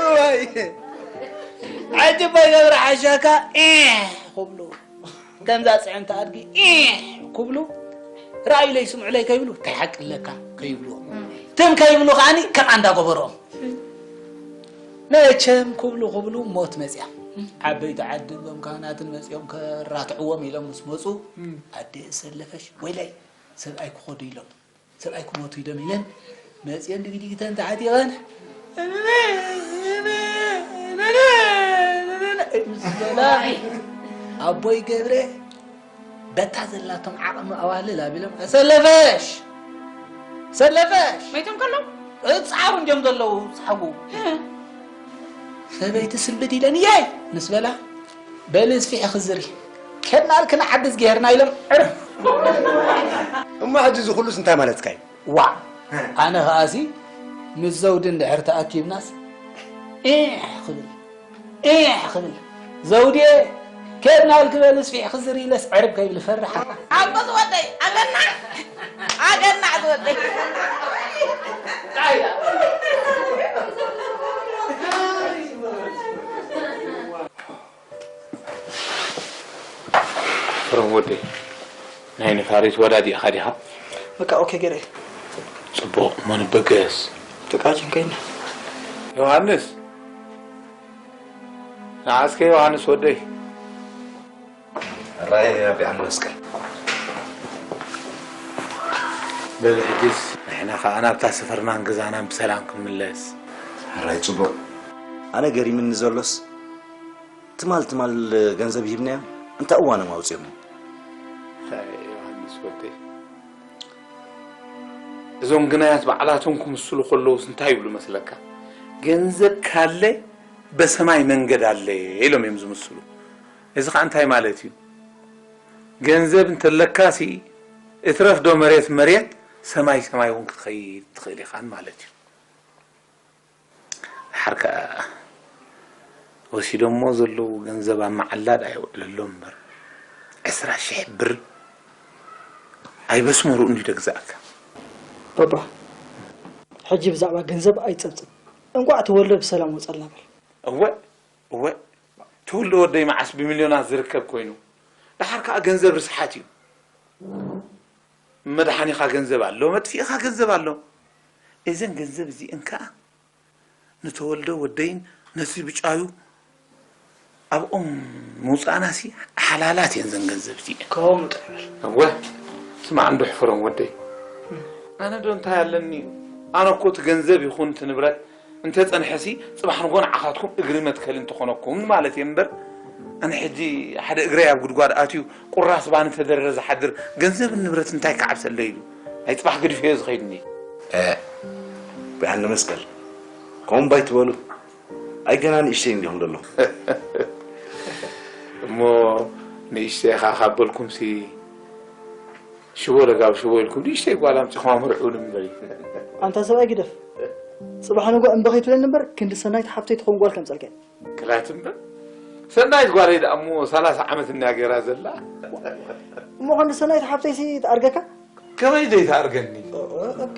እዋይ። ሕጂ እባ ይገብራ ሓሻካ ዒሕ ክብሉ፣ ከምዛ ጽዕንቲ ኣድጊ ዒሕ ክብሉ፣ ረኣዩለይ ስምዑለይ ከይብሉ፣ "እንታይ ሓቂ ኣለካ?" ከይብሉ፣ ትም ከይብሉ ከኣኒ ከምኣ እንዳገበርኦም። መቸም ክብሉ ክብሉ ሞት መጽያ። ዓበይቲ ዓዲ እዞም ካህናትን መጽዮም ከራትዕዎም ኢሎም ምስ መጹ፣ ኣደ የሰለፈሽ፣ "ወይለይ፣ ሰብኣይ ክኸዱ ኢሎም፣ ሰብኣይ ክሞቱ ኢሎም" ኢለን መጽየን ድግዲግተን ተዓጢቐን ምስ በላ፣ ኣቦይ ገብረ በታ ዘላቶም ዓቕሚ ኣዋልል ኣቢሎም፣ "ሰለፈሽ! ሰለፈሽ!" መይቶም ከለዉ? እጻሩ እንዲዮም ዘለዉ፣ ጻጉ። ሰበይቲ ስንብድ ኢለን፣ "የይ!" ምስ በላ፣ "በሊ ስፊሕ ክዝሪ፣ ከድናልክን ዓዲ ዝገርና" ኢሎም፣ ዕርፍ። እሞ ሕጂ እዚ ኩሉስ እንታይ ማለትካ እዩ? ዋዕ! ኣነ ኸኣሲ ምስ ዘውዲ እንድሕር ተኣኪብናስ፣ ዒሕ ክብል፣ ዒሕ ክብል፣ "ዘውድየ፣ ኬድና ኢልኪ በሊ ስፊሕ ክዝሪ" ኢለስ ዕርብ ከይብል ፈርሓ። ሓጎስ ወደይ፣ ኣገናዕ፣ ኣገናዕ ዝወደይ። ፍሮም ወደይ፣ ናይ ነፋሪት ወዳ ዲኻ ዲኻ? በቃ ኦኬ ገይረ። ጽቡቕ፣ እሞ ንበገስ። ጥቃችን ከይና። ዮሃንስ፣ ንዓስከ ዮሃንስ ወደይ። ራእይ ኣቢዓን መስቀል። በል ሕጅስ ንሕና ኸኣ ናብታ ሰፈርናን ገዛናን ብሰላም ክንምለስ። ራይ ጽቡቕ። ኣነ ገሪምኒ ዘሎስ፣ ትማል ትማል ገንዘብ ሂብናዮም፣ እንታይ እዋኖም ኣውጺኦሞ? ኣይ ዮሃንስ ወደይ፣ እዞም ግናያት ባዕላቶም ክምስሉ ከለዉስ እንታይ ይብሉ መስለካ? "ገንዘብ ካለ በሰማይ መንገድ ኣለ" ኢሎም እዮም ዝምስሉ። እዚ ኸኣ እንታይ ማለት እዩ? ገንዘብ እንተለካሲ እትረፍ ዶ መሬት መሬት፣ ሰማይ ሰማይ እውን ክትኸይድ ትኽእል ኢኻን ማለት እዩ። ድሓር ከኣ ወሲዶሞ ዘለዉ ገንዘብ ኣብ መዓላ ደኣ የውዕለሎም እምበር፣ ዕስራ ሽሕ ብር ኣይበስመሩኡ እንድዩ ደግዛእካ። ባባ፣ ሕጂ ብዛዕባ ገንዘብ ኣይትጸብጽብ። እንቋዕ ተወልደ ብሰላም ወጸልና በል። እወ፣ እወ፣ ተወልደ ወደይ መዓስ ብሚልዮናት ዝርከብ ኮይኑ። ድሓር ከኣ ገንዘብ ርስሓት እዩ። መድሓኒኻ ገንዘብ ኣሎ፣ መጥፊእኻ ገንዘብ ኣሎ። እዘን ገንዘብ እዚአን ከኣ ንተወልደ ወደይን ነቲ ብጫዩ ኣብኦም ምውጻእናሲ ሓላላት እየን ዘን ገንዘብ እዚአን። ከምኡ ጥራሕ በል። እወ፣ ስማዕ እንዶ ሕፈሮም ወደይ። ኣነ ዶ እንታይ ኣለኒ? ኣነ እኮ እቲ ገንዘብ ይኹን እቲ ንብረት እንተ ጸንሐሲ፣ ጽባሕ ንጎ ንዓኻትኩም እግሪ መትከሊ እንተኾነኩም ማለት እየ እምበር፣ ኣነ ሕጂ ሓደ እግረይ ኣብ ጉድጓድ ኣትዩ፣ ቁራስ ባኒ ተደረረ ዝሓድር ገንዘብን ንብረት እንታይ ክዓብሰለይ ኢሉ፣ ናይ ጽባሕ ገዲፈዮ ዝኸይድኒ። እ፣ ብኣነ መስቀል፣ ከምኡ እምባ ኣይትበሉ። ኣይ ገና ንእሽተይ እንዲኹም ዘለኹም። እሞ ንእሽተይ ኢኻ ካብ በልኩምሲ፣ ሽቦ ለጋብ ሽቦ ኢልኩም ንእሽተይ ጓል ኣምጺኹም ኣምርዑ እምበሪ። ኣንታ ሰብኣይ ግደፍ። ጽባሕ ንጎ እምቢ ከይትብለኒ እምበር፣ ክንዲ ሰናይት ሓፍተይ ትኸውን ጓል ከምጸልካ እየ። ክላት እምበር። ሰናይት ጓለይ ደኣ እሞ ሰላሳ ዓመት እንድያ ገይራ ዘላ። እሞ ክንዲ ሰናይት ሓፍተይሲ ትኣርገካ? ከመይ ደይ ትኣርገኒ? ኦ፣ ኦ፣ ኦካ።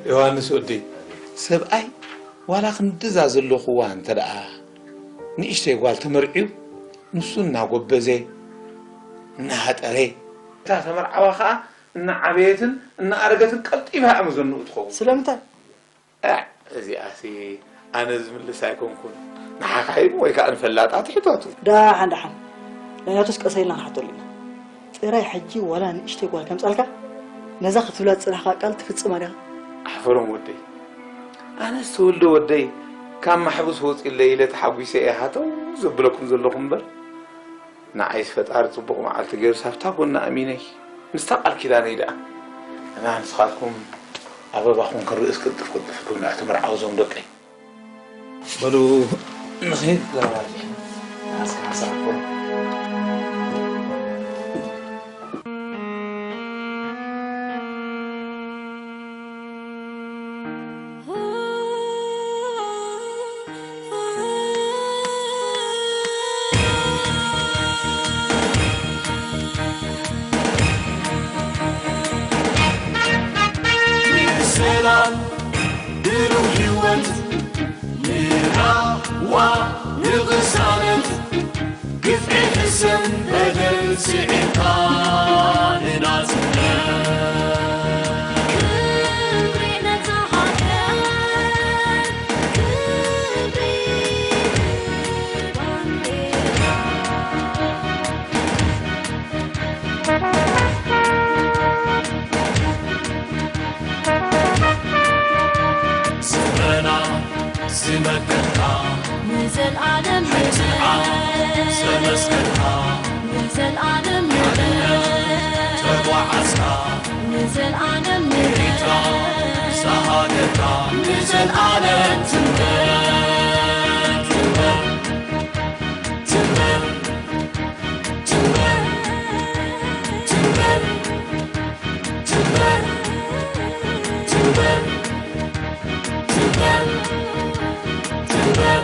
ዮሃንስ ወደይ፣ ሰብኣይ ዋላ ክንድዛ ዘለኹዋ እንተ ደኣ ንእሽተይ ጓል ተመርዕዩ፣ ንሱ እናጎበዘ፣ እናሃጠረ፣ እታ ተመርዓዋ ኸኣ እናዓበየትን እናኣረገትን ቀልጢፋ እያ መዘንኡ ትኸውን። ስለምንታይ? እ፣ እዚኣሲ ኣነ ዝምልስ ኣይኮንኩን። ንሓካይም ወይ ከኣ ንፈላጣት ሕተቱ። ደሓን ደሓን። ናይናቱስ ቀሰ ኢልና ክንሓተሉ ኢና። ጥራይ ሕጂ ዋላ ንእሽተይ ጓል ከምጻልካ፣ ነዛ ክትብላ ዝጸናሕካ ቃል ትፍጽማ ዲኻ? ኣሕፈሮም ወደይ። ኣነስ ተወልደ ወደይ ካብ ማሕቡስ ወጺለይ ኢለ ተሓጒሰ እየ ሃተው ዘብለኩም ዘለኹ እምበር፣ ንዓይስ ፈጣሪ ጽቡቕ መዓልቲ ገይሩስ ኣብታ ጎና ኣሚነይ ምስታ ቃል ኪዳነይ ደኣ። እና ንስኻትኩም ኣበባኹም ክንርእስ ቅልጥፍ ቅልጥፍ ኢልኩም ንዕቲ መርዓዊ እዞም ደቀይ። በሉ ንኺድ ዘረባ። ኣስካ ሓሳብኩም። ሰላም ብሩህ ህይወት ንራዋ ንቕሳነት ግፍዒ ሕሰም በደል ስዒርካ ንናጽነት ክብሪ ነታ ሃገር ክብሪ ባንዴራ ስረና ዝመከትካ ንዘልኣለም ሕትንዓ ዘመስከርካ ንዘልኣለም ተጓዓዝካ ንዘልኣለም ኤርትራ ሳሃገርካ ንዘልኣለም ትንበር ትንበር ትንበር ትንበር ትንበር ትንበር ትንበር ትንበር ትንበር